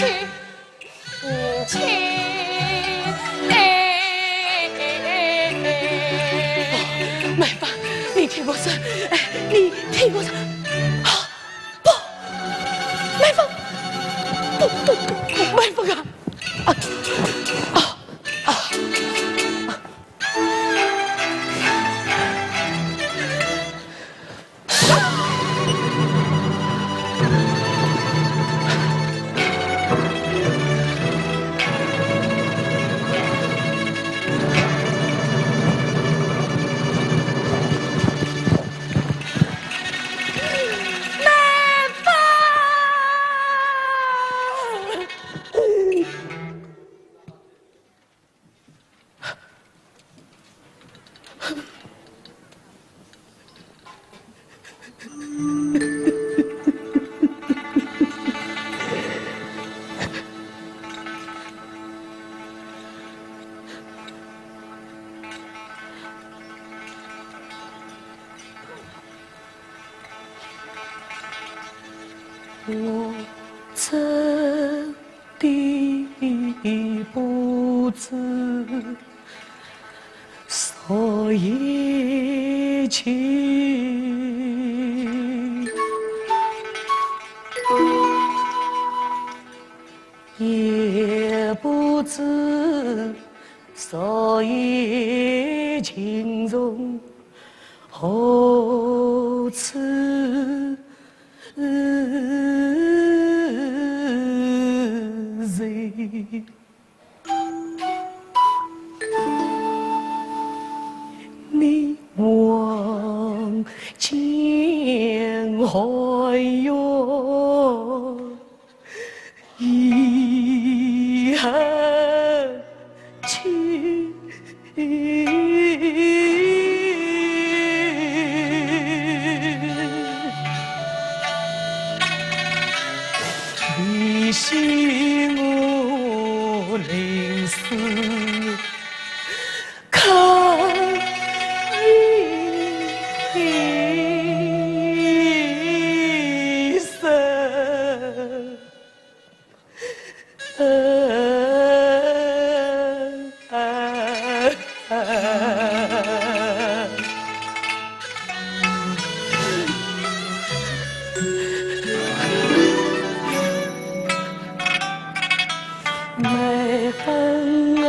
嗯，请。哎，哎，哎，哎。哦，梅芳，你听我说，哎，你听我说。啊，不，梅芳，不，不，不，不，梅芳啊！啊，啊，啊！我真的不知所以情，也不知所以情从 何处来？你望见寒月 已恨去，提醒我临死 看一声。梅芬啊，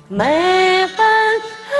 梅芬啊。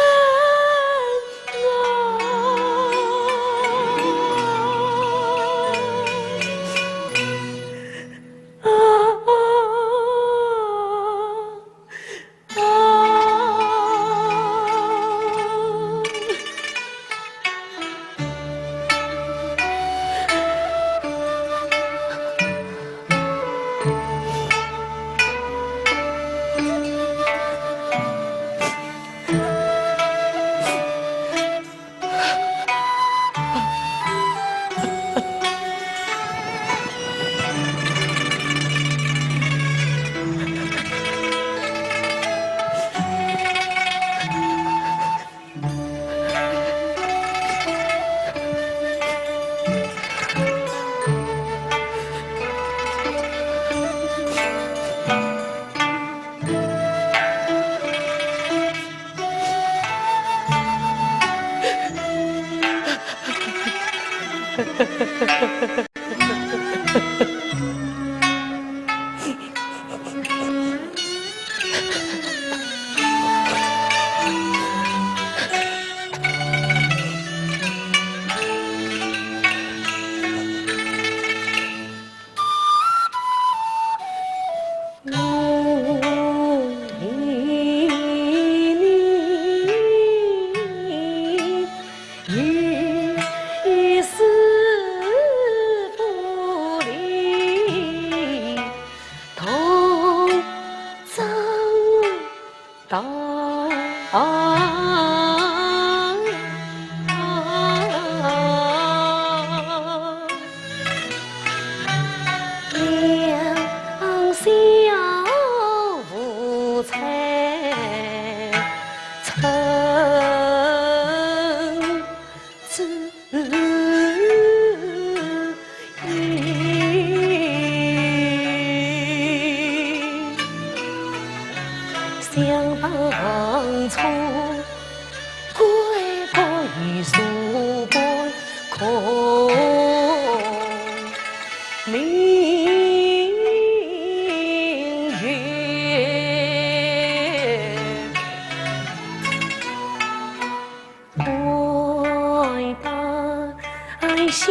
相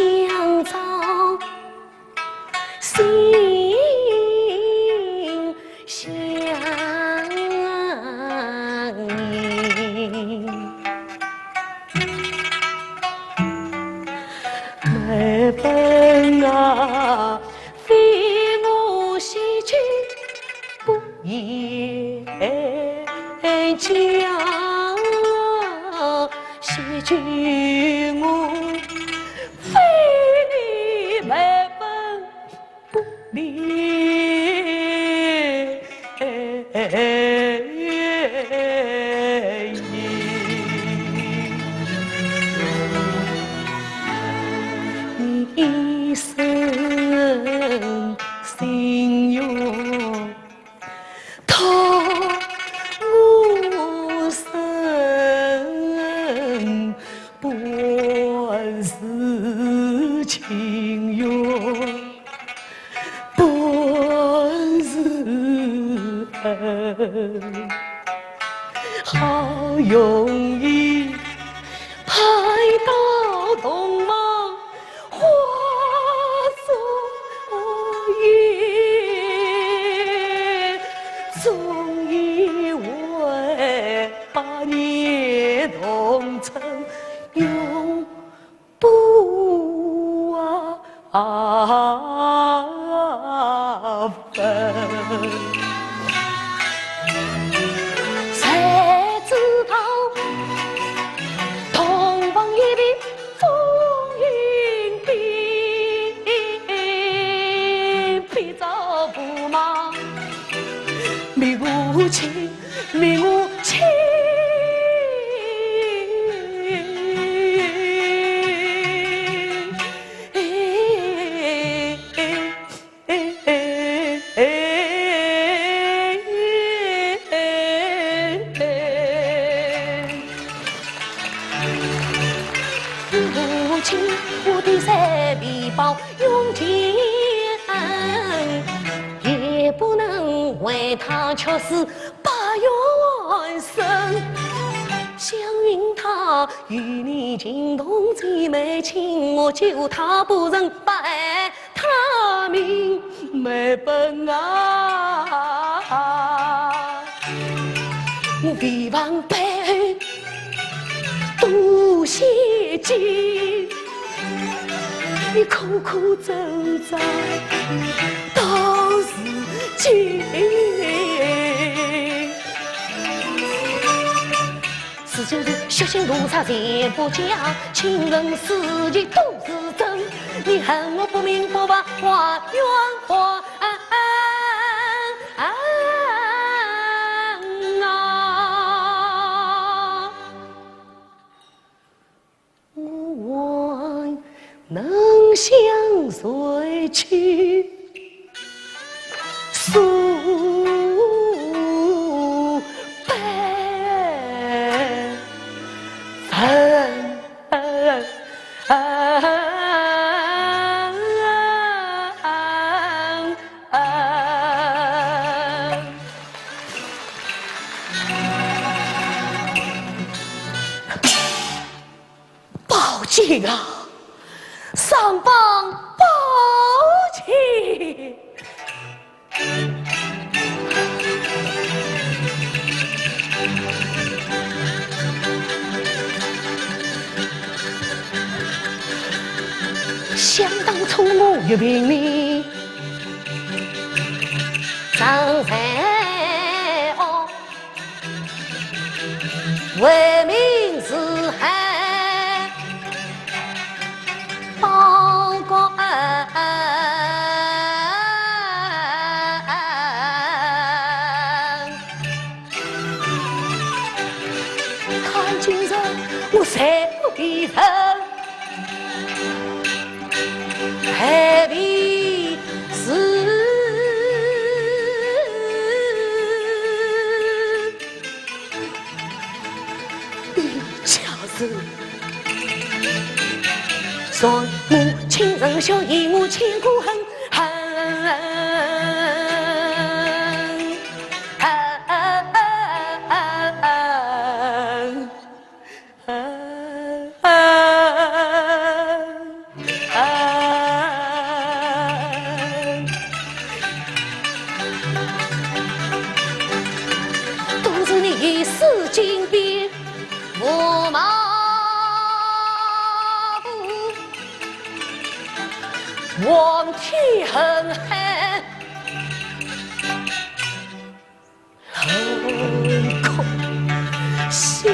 照心相依。梅芬啊，非我西去不言讲，西去我非你梅芬不理。你一生心愿 托我生，不是情愿，不是恨。好容易盼到同房 花烛夜，终以为百年同窗永不分。谁知道同房一别 风云变，别朝驸马，觅我情，觅我情。母亲，我的三皮包用尽，也不能为他却是把冤伸。想因他与你情同姐妹情，我救他不成，反害 他命没本啊！我为王被多谢尽，你苦苦挣扎到如今。 如今是血腥屠杀全不假，亲人死亦都是真。你恨我不明不白，花冤枉啊！我还能向谁去诉悲愤？宝剑啊，尚方宝剑！ 想当初我与平民常在哦，为民除害报国恩。 看今日我才不必问，何必是一家人？算我亲人小义，我千古恨，恨。 啊啊啊啊啊！望天恨海，冷空心。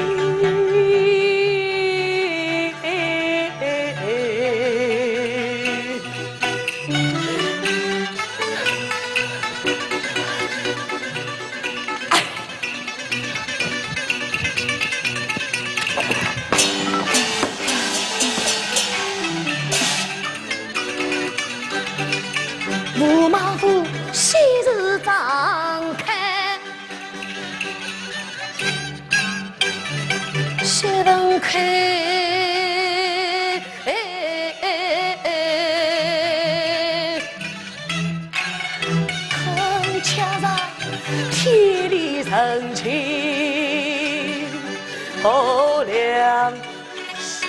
驸马府喜事常开，喜人开。 看恰着天理人情何良心。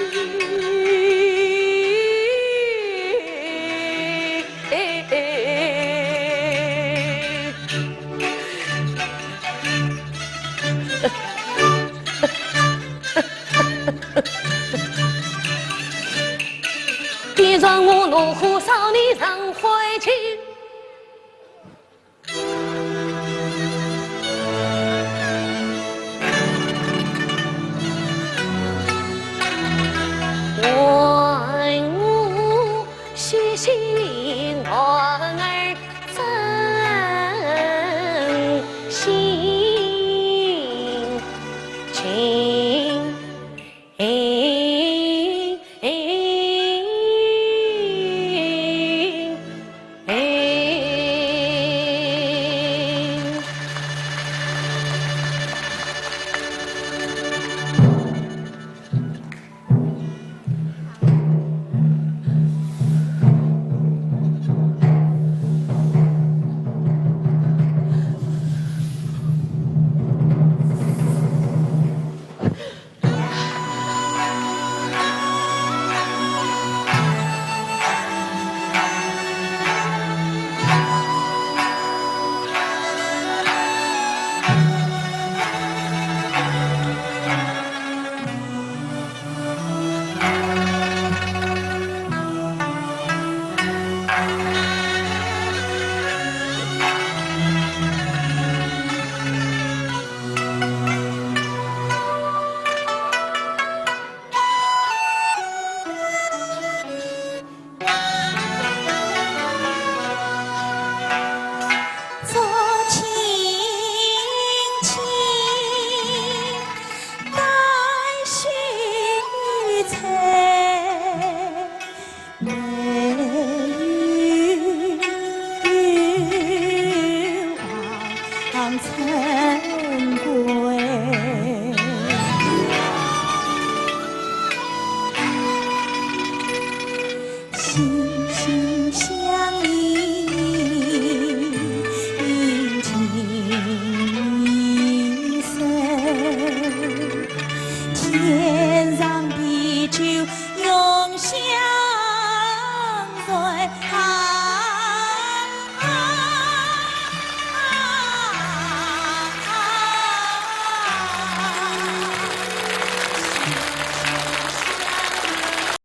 变成我怒火少年人灰烬。